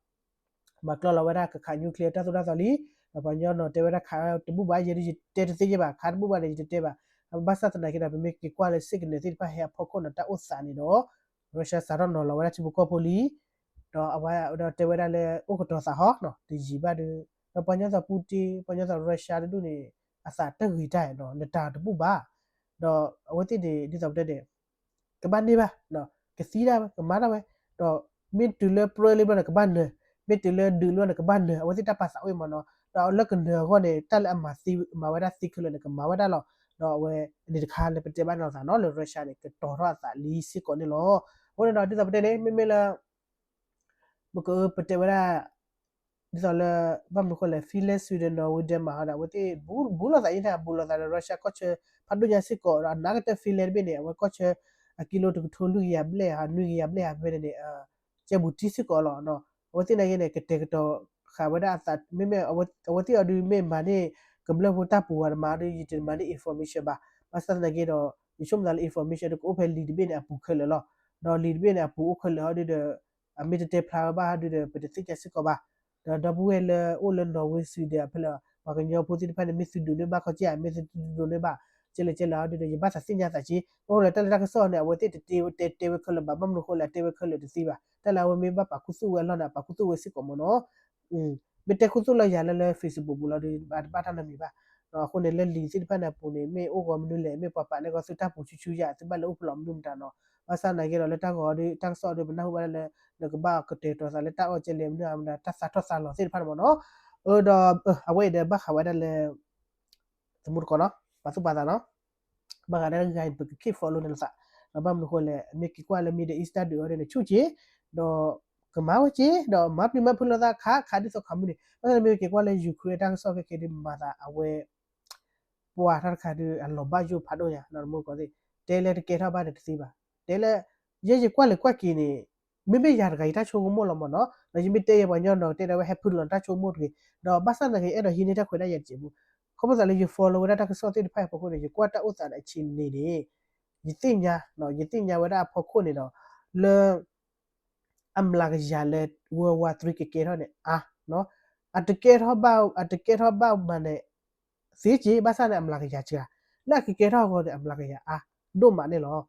မၤကျီလီၤဝဲဒၣ်ကခး nuclear တၢ်သိၣ်တၢ်သီလံ, ဒီးပှၤကညီနီၤတဲဝဲဒၣ်ခးတဘူၣ်ဘၣ်, ယဲဒၣ်ယတဲတသ့ယဲဘၣ်, ခးတဘူၣ်ဘၣ်န့ၣ် ယတတဲဘၣ်. ဘၣ်ဆၣ်သနာ်က့ဒီး ပမ့ၢ်က့ၤကွၢ်လၢ signal သ့ၣ်တဖၣ်ဟဲအဖီခိၣ်နီၤ တၢ်အိၣ်သးန့ၣ်ဒီး Russia စးထီၣ်နီၤလီၤဝဲဒၣ်ထံဖိကီၢ်ဖိလံ, ဒီးအဝဲဒီးတဲဝဲဒၣ်လၢအိၣ်ကတီၤသးဟီနီၤ တယံာ်ဘၣ်ဒီး, ဒီးပှၤကညီသး Putin ပှၤကညီသး Russia တဒူၣ်န့ၣ် အသးတဂ့ၤတၢ်နီၤ နတၢ်တဘူၣ်ဘၣ်, ဒီးအဝဲသ့ၣ်န့ၣ် ဒ်သိးပတဲန့ၣ် ကဘၣ်န့ၢ်ဘၣ်, ကသံတၢ် ကမၤတၢ်ဝဲ, ဒီးမ့ၢ်တုၤလၢပြၢလံဘျီန့ၣ် ကဘၣ်နၢၤ, မ့ၢ်တုၤလၢဒုးလံဘျီန့ၣ် ကဘၣ်နၢၤ, အဝဲသ့ၣ်တၢ်ပာ်သးအိၣ်မ့ၢ်နီၤ, ဒီးလၢကနၢၤအဂီၢ်န့ၣ် တၢ်လၢအမၤသ့ မၤဝဲဒၣ်သ့ခဲလၢာ်န့ၣ် ကမၤဝဲဒၣ်လီၤ. ဒီးအဝဲန့ၣ်တခါလၢပတဲဘၣ်န့ၣ်လီၤသးနီၤ လၢ Russia န့ၣ် ကတီၤထီၣ်အသးလံစ့ၢ်ကီးန့ၣ်လီၤ. အဃိန့ၣ်ဒီး ဒ်သိးပတဲန့ၣ် မ့မ့ၢ်လၢ ပကပတဲဝဲဒၣ် ဒ်သိးလၢ ဘၣ်မနုၤဃိလဲၣ် Finland, Sweden, Norway, Denmark ဟီဒီး အဝဲသ့ၣ်ဘူးဘူးလိာ်သးအံၤန့ၣ် ဘူးလိာ်သးဒီး Russia ကီၢ်ဆၢ ဖးဒိၣ်ညါစ့ၢ်ကီးဒီး အနာ်ကတၢၢ် Finland တဘ့ၣ်န့ၣ် အဝဲကီၢ်ဆၢ အကံလိတကထိလွံၢ်ကယၤဘျဲၣ်ဧါ နွံကယၤဘျဲၣ်ဧါ ဖဲန့ၣ်န့ၣ် ကဲဘူးတံၢ်စ့ၢ်ကီးလီၤ. အဝဲသ့ၣ်နာ်က့န့ၣ် ကတဲာ်ကတီၤဃာ်ဝဲဒၣ်အသး မ့မ့ၢ် အဝဲသ့ၣ်အီၤဒုးမ့ၢ်မၤန့ၢ် ကမျၢၢ်ဖိတၢ်ပူၤဝဲတမၤဒီး ယတမၤန့ၢ် information ဘၣ်. ဘၣ်ဆၣ်သနာ်က့ဒီး ယဆိကမိၣ်သးလၢ information ဒုးကအိၣ်ဖဲလံာ်တဘ့ၣ်န့ၣ် အပူၤခဲလၢာ်လီၤ. ဒီးလံာ်တဘ့ၣ်န့ၣ် အပူၤအိၣ်ခဲလၢာ်ဟီဒုးဒီး အမ့ၢ်တတဲဖျါဝဲဘၣ်ဟီဒုးဒီး ပတသ့ၣ်ညါစ့ၢ်ကီးဘၣ်. ဒီးဒီပုၢ်ဝဲၢ်လၢအိၣ်လၢ Norway, Sweden ဖဲလၢ ပှၤကညီဖိသ့ၣ်တဖၣ်န့ၣ် မ့ၢ်သုဒုးန့ၢ်ဘၣ်ခီက့ၤ မ့ၢ်သုဒုးန့ၢ်ဘၣ် ကဲလဲၣ်ကဲလဲၣ်ဟီဒုးဒီး ယဘၣ်သးသ့ၣ်ညါသးက့ အဃိလၢတၢ်လၢတၢ်ကစီၣ်န့ၣ် အဝဲသ့ၣ်တတဲတဲဝဲခဲလၢာ်ဘၣ် ဘၣ်မနုၤဃိလဲၣ် အတဲဝဲခဲလၢာ်တသ့ဘၣ်. တၢ်လၢအဝဲမ့ၢ်ဘၣ်ပာ်ခူသူၣ်ဝဲအလီၢ်န့ၣ် အပာ်ခူသူၣ်ဝဲစ့ၢ်ကီးမ့ၢ်နီၤ. မ့ၢ်တဲခူသူၣ်လၢယၤလၢလၢ Facebook ပူၤလီၤဒီး အတဘၣ်တၢ်နီတမံၤဘၣ်. အဃိန့ၣ် လၢလံာ်သ့ၣ်တဖၣ်န့ၣ်အပူၤန့ၣ် မ့ၢ်အိၣ်ဂီၤမနုၤလဲၣ် မ့ၢ်ပှၤပာ်န့ၢ်ဂီၤသုတၢ်ပူၤဆူၣ်ဆူၣ်ယၤ သုဘၣ်လဲၤအိၣ်ဖျိးမနုၤမတၤနီၤ. ဘၣ်ဆၣ်သနာ်က့ဒီး လၢတၢ်ဂီၤဒီး တၢ်ကစီၣ်ဒီး ပနၢ်ဟူဘၣ်လၢ နကဘၣ်ကတဲာ်ကတီၤသးလၢတၢ်အီၣ်ကဲလဲၣ်မနုၤ တၢ်သးထီၣ်သးလီၤသ့ၣ်တဖၣ်န့ၣ်မ့ၢ်နီၤ. အၢ ဒီး အဝဲအံၤဒီးဘၣ်ဃးဝဲဒၣ်လၢ သမူတကိးနီၤ ပာ်သူၣ်ပာ်သးနီၤ. ဘၣ်ဃးဒၣ်တဂၤအံၤ ပက keep follow န့ၢ်လိာ်သး, ဒီးဘၣ်မနုၤဃိလဲၣ် မ့ၢ်က့ၤကွၢ်လၢ Middle East တၢ်ဒုးအီၤဒ်န့ၣ် ဆူၣ်က့ၤ, ဒီးကမၤဝဲက့ၤ ဒီးမၤပျံၤမၤဖုးလိာ်သး ခးခးဒ်သိးခးမုၢ်နံၤ, ဘၣ်ဆၣ်န့ၣ်မ့ၢ်က့ၤကွၢ်လၢ Ukraine တၢ်ကစီၣ်ခဲခဲဒ်မၤသးအဝဲ ပှၤတၢ်တခါဒုး အလီၤဘၣ်ယိၣ်ဖးဒိၣ်ညါ ဒီးတမူတကိးသ့ၣ် တဲလၢတကဲထီၣ်ဘၣ်ဒီးတသ့ဘၣ်, တဲလၢ ယဲယကွၢ်လဲၤကွၢ်က့ၤန့ၣ် မ့မ့ၢ်ယၤတဂၤ ယတၢ်ဆိကမိၣ်လီၤမ့ၢ်နီၤ, ဒီးယမ့ၢ်တဲယဲပှၤကညီနီၤ ကတဲဒၣ်ဝဲဟဲဖုးလီၤတၢ်ဆိကမိၣ်တဂ့ၤ, ဒီးဘၣ်ဆၣ်သနာ်က့ အဲၣ်ဒိးဟံးန့ၢ်တၢ်ခွဲးတၢ်ယာ်တစဲးဖိ, ခီဖျိသးလၢယ follow ဝဲဒၣ်တၢ်ကစီၣ်သ့ၣ်တဖၣ်အဖီခိၣ်န့ၣ် ယကွၢ်တၢ်အိၣ်သးဒီးအဆံးန့ၣ်န့ၣ် ယသ့ၣ်ညါ ယသ့ၣ်ညါဝဲဒၣ်အဖီခိၣ်န့ၣ်ဒီး လၢ အမျးကယၤလၢ World War Three ကကဲထီၣ်န့ၣ် အါ အတကဲထီၣ်ဘၣ် အတကဲထီၣ်ဘၣ်မးန့ၣ် သ့က့ၤ ဘၣ်ဆၣ်န့ၣ် အမျးကယၤစှၤ, လၢအကကဲထီၣ်အဂီၢ်န့ၣ် အမျးကယၤအါ ဒိၣ်မးန့ၣ်လီၤ.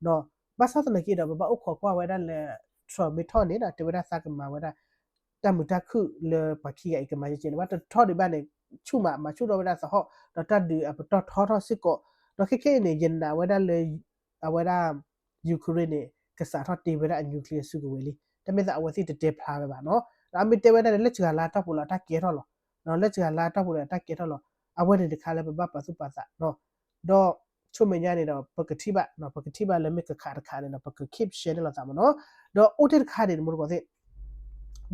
ဒီးဘၣ်ဆၣ်သနာ်က့ဒီး ပဘၣ်အိၣ်ခိးကွၢ်ဝဲဒၣ်လၢ Trump မ့ၢ်ထီၣ်န့ၣ်ဒီး တဲဝဲဒၣ်သးကမၤဝဲဒၣ် တၢ်မုာ်တၢ်ခုၣ်လၢပှၤခံဂၤအံၤကမၤယဲကဲန့ၣ် ဘၣ်တထီၣ်ဒံးဘၣ်န့ၣ် ဆူၣ်မး မၤဆူၣ်ထီၣ်ဝဲဒၣ်သဟီၣ် ဒီးတၢ်ဒုးအပတီၢ်ထီထီၣ်စ့ၢ်ကီး, ဒီးခဲခဲအံၤန့ၣ် ယနာ်ဝဲဒၣ်လၢ အဝဲဒၣ် Ukraine န့ၣ် ကစးထီၣ်တ့ဝဲဒၣ်အ nuclear စုကဝဲၤလံ, တၢ်မ့ၢ်သးအဝဲသ့ၣ်တတဲဖျါဝဲဘၣ်နီၤ, ဒီးအမ့ၢ်တဲဝဲဒၣ်န့ၣ် လၢစှၤလါတီၢ်ပူၤလီၤတၢ်ကဲထီၣ်လီၤ, လၢစှၤလါတီၢ်ပူၤလီၤတၢ်ကဲထီၣ်လီၤ, အဝဲန့ၣ်တခါလၢပဘၣ်ပာ်သူၣ်ပာ်သးနီၤ, ဒီး ဆိမဲာ်ညါန့ၣ်ဒီး ပကထံၣ်ဘၣ် ပကထံၣ်ဘၣ်လၢမ့ၢ်ကခးတခးန့ၣ်ဒီး ပက keep share န့ၢ်လိာ်သးမ့ၢ်နီၤ, ဒီးအိၣ်တ့ၢ်တခါန့ၣ် တမူတကိးသ့ၣ်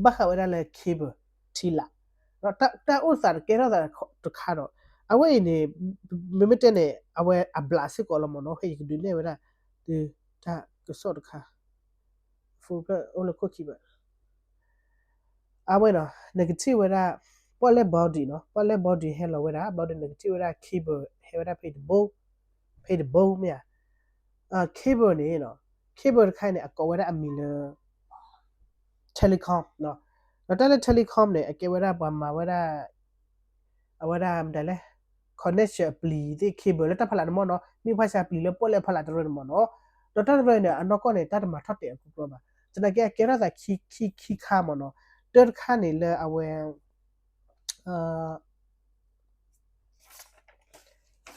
ဘၣ်ဃးဝဲဒၣ်လၢ cable ထံလာ်, ဒီးတၢ်အိၣ်သးတကဲထီၣ်သးတခါဒီး အဝဲအံၤန့ၣ် မ့မ့ၢ်တဲန့ၣ် အဝဲအဘျးစ့ၢ်ကီးလီၤမ့ၢ်နီၤ, ဟဲယကဒုးနဲၣ်ဝဲဒၣ် တၢ်ကစီၣ်တခါ အိၣ်လၢခိၣ်ခံဘၣ် အဝဲနီၤ နကထံၣ်ဝဲဒၣ် ပီၣ်လဲၣ် body နီၤ, ပီၣ်လဲၣ် body ဟဲလီၤဝဲဒၣ် body နကထံၣ်ဝဲဒၣ် cable ဟဲဝဲဒၣ်ဖဲတဘိ ဖဲတဘိမ့ၢ်ဧါ, cable န့ၣ်နီၤ, cable တခါအံၤန့ၣ် အကိးဝဲဒၣ်အမံၤလၢ telecom နီၤ, ဒီးတၢ်လၢ telecom န့ၣ် အကဲဝဲဒၣ်ပှၤမၤဝဲဒၣ် အဝဲဒၣ်မတၤလဲၣ် connection အပျံၤသ့ၣ် cable လၢတၢ်ဖီလာ်န့ၣ်မ့ၢ်နီၤ, မ့ၢ်ဖှါဆှါပျံၤလၢပီၣ်လဲၣ်ဖီလာ်တရၢန့ၣ်မ့ၢ်နီၤ, ဒီးတၢ်တရၢန့ၣ် အနီၢ်ကီၢ်န့ၣ် တၢ်တမၤထီၣ်တဲာ်အီၤကျိကျိဘၣ်, သနာ်က့အကဲထီၣ်သးခံခံခံခါမ့ၢ်နီၤ, တၢ်တခါန့ၣ်လၢအဝဲ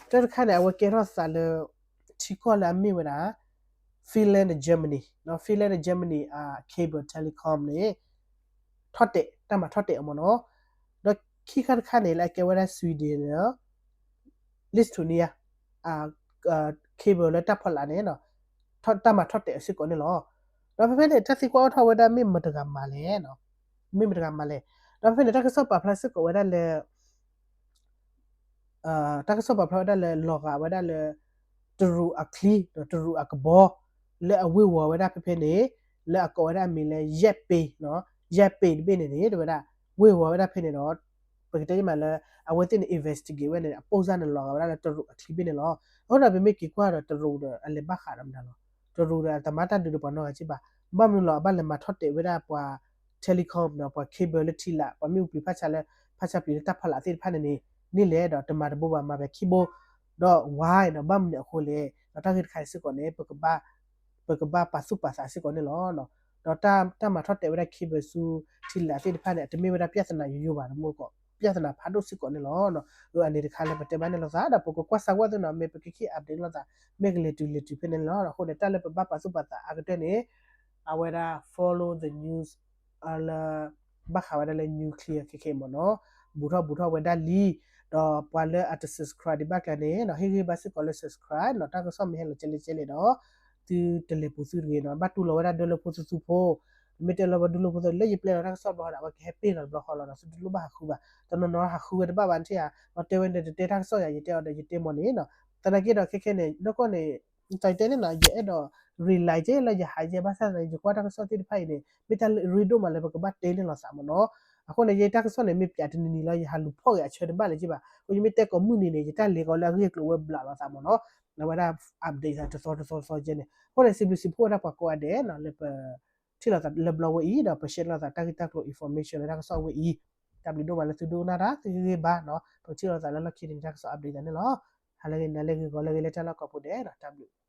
တၢ်တခါန့ၣ် အဝဲကဲထီၣ်သးလၢ ထံကီၢ်လၢအမ့ၢ်ဝဲဒၣ် Finland ဒီး Germany, Finland ဒီး Germany အ cable telecom န့ၣ် ထီၣ်တဲာ် တၢ်မၤထီၣ်တဲာ်အီၤမ့ၢ်နီၤ, ဒီးခံခါတခါန့ၣ် လၢအကဲဝဲဒၣ် Sweden ဒီး Lithuania အ cable လၢတၢ်ဖီလာ်န့ၣ် တၢ်မၤထီၣ်တဲာ်အီၤစ့ၢ်ကီးန့ၣ်လီၤ. ဒီးဖဲဖဲန့ၣ် တၢ်သံကွၢ်အိၣ်ထီၣ်ဝဲဒၣ်မ့ၢ်မတဂၤမၤလဲၣ်, မ့ၢ်မတဂၤမၤလဲၣ်, ဒီးဖဲန့ၣ် တၢ်ကစီၣ်ပာ်ဖျါစ့ၢ်ကီးဝဲဒၣ်လၢ တၢ်ကစီၣ်ပာ်ဖျါဝဲဒၣ်လၢ လီၤဂာ်ဝဲဒၣ်လၢ တရူးအချံ ဒီးတရူးအကဘီ လၢအဝ့ၢ်ဝီၤဝဲဒၣ်ဖဲဖဲန့ၣ် လၢအကိးဝဲဒၣ်အမံၤလၢ ယဲၢ်ပ့ၤ ယဲၢ်ပ့ၤတဘ့ၣ်န့ၣ်န့ၣ် တဲဝဲဒၣ် ဝ့ၢ်ဝီၤဝဲဒၣ်ဖဲန့ၣ်ဒီး ပကတဲမးလၢ အဝဲသ့ၣ်န့ၣ် investigate ဝဲန့ၣ် အပိၢ်စၢ်န့ၣ် လီၤဂာ်ဝဲဒၣ်လၢတရူးအချံဘ့ၣ်န့ၣ်လီၤ. အဃိဒီး ပမ့ၢ်က့ၤကွၢ်ဒီး တရူးဒီး အလဲၤဘၣ်ဃးဒီးမတၤလီၤ. တရူးဒီး အတမၤတၢ်ဒုးဒီးပှၤနီတဂၤက့ဘၣ်. ဘၣ်မနုၤလီၤ အဘၣ်လဲၤမၤထီၣ်တဲာ်ဝဲဒၣ်ပှၤ telecom ဒီးပှၤ cable လၢထံလာ် ပှၤမ့ၣ်အူပျံၤဖးဆါလၢ ဖးဆါပျံၤလၢတၢ်ဖီလာ်သ့ၣ်တဖၣ်န့ၣ်န့ၣ် န့ၣ်လဲၣ်ဒီး တမၤတဘိဘၣ် မၤဖဲ cable ဒီး why ဒီး ဘၣ်မနုၤအဃိလဲၣ်. ဒီးတၢ်ဂ့ၢ်တခါအံၤစ့ၢ်ကီးန့ၣ် ပကဘၣ် ပကဘၣ်ပာ်သူၣ်ပာ်သးစ့ၢ်ကီးန့ၣ်လီၤ. ဒီးတၢ်မၤထီၣ်တဲာ်ဝဲဒၣ် cable ဆူထံလာ်သ့ၣ်တဖၣ်န့ၣ် အတမ့ၢ်ဝဲဒၣ် ပြဿနာ ယိယိဘၣ် တမ့ၢ်ကီး ပြဿနာ ဖးဒိၣ်စ့ၢ်ကီးန့ၣ်လီၤ. အန့ၣ်တခါလၢပတဲဘၣ်န့ၣ်လိာ်သး ဒီးပကကွၢ်စၢ်ဝဲသ့ၣ်နီၤ မ့ၢ်ပကခ့ၣ် update လိာ်သး မ့ၢ်ကလဲၤတုၤလဲၤတုၤဖဲန့ၣ်လီၤ. အဃိန့ၣ် တၢ်လၢပဘၣ်ပာ်သူၣ်ပာ်သးအါကတၢၢ်န့ၣ် အဝဲဒၣ် follow the news လၢ ဘၣ်ဃးဝဲဒၣ်လၢ nuclear ခဲခဲမ့ၢ်နီၤ ဘူးထီၣ်ဘူးထီၣ်ဝဲဒၣ်လံ. ဒီးပှၤလၢအတ subscribe ဒံးဘၣ်ကျါန့ၣ်နီၤ ဟ့ၣ်ဂံၢ်ဘါစ့ၢ်ကီးလၢ subscribe နီၤ တၢ်ကစီၣ်မ့ၢ်ဟဲလီၤကဲလဲၣ်ကဲလဲၣ်ဒီး သုတလဲၤပူၤသုတဂ့ၤနီၤ ဘၣ်တူၢ်လိာ်ဝဲဒၣ်ဒၢလၢဖိသူသူဖိ မ့ၢ်တဲလီၤဝဲဒၢလၢဖိသူ လၢယပျဲလီၤတၢ်ကစီၣ်ဘျီဃီဒီး အဝဲကဟဲပ့ၢ်လီၤတဘျီဃီလီၤဒီး သုတလိၣ်ဘၣ်ဟးဃုဘၣ် တနီၤနီၤဟးဃုဝဲတဘၣ်ဘၣ်နထံၣ်ဧါ ဒီးတဲဝဲန့ၣ် တတဲတၢ်ကစီၣ်ယၤ ယတဲအီၤဒီးယတဲမ့ၢ်န့ၣ်နီၤ သနာ်က့ဒီးခဲခဲန့ၣ် နီၢ်ကီၢ်န့ၣ် တၢ်တဲန့ၣ်နီၤ ယအဲၣ်ဒိး rely က့လၢယဟးယဲဘၣ်ဆၣ်သနာ်က့ ယကွၢ်တၢ်ကစီၣ်သ့ၣ်တဖၣ်အံၤန့ၣ် မ့ၢ်တၢ်လၢအရ့ဒိၣ်မးလၢပကဘၣ်တဲန့ၢ်လိာ်သးမ့ၢ်နီၤ အဃိန့ၣ် ယတၢ်ကစီၣ်န့ၣ် မ့ၢ်ပျးတနံၤနံၤလီၤ ယဟးလူၤဖီၣ်ဂ့ၤအဆၢတဘၣ်လၢၤက့ဘၣ် အဃိယမ့ၢ်တဲကိးမုၢ်နံၤန့ၣ် ယတၢ်လဲၤကီးလၢအဂ့ၢ်အကျိၤဝဲဘျးလိာ်သးမ့ၢ်နီၤ အဝဲဒၣ် update သးတသီတသီတသီကဲန့ၣ် အဃိန့ၣ် စံးဘျုးစံးဖှိၣ်ဝဲဒၣ်ပှၤကိးဂၤဒဲးနီၤ လၢပ ထံၣ်လိာ်သးလၢဘျီဝဲအံၤ ဒီးပ share လိာ်သးတၢ်ဂ့ၢ်တၢ်ကျိၤ information လၢတၢ်ကစီၣ်ဝဲအံၤ တၢ်ဘျုးဒိၣ်မးလၢသုဒိကနၣ်တၢ် သုဟ့ၣ်ဂံၢ်ဘါနီၤ ပကထံၣ်လိာ်သးလၢလီၢ်ခံန့ၣ် တၢ်ကစီၣ် update သးန့ၣ်လီၤ. ဟါလၢဂ့ၤ နၤလၢဂ့ၤ ဂီၤလၢဂ့ၤ လၢတၢ်လီၢ်ကိးပူၤဒဲးနီၤ တၢ်ဘျုး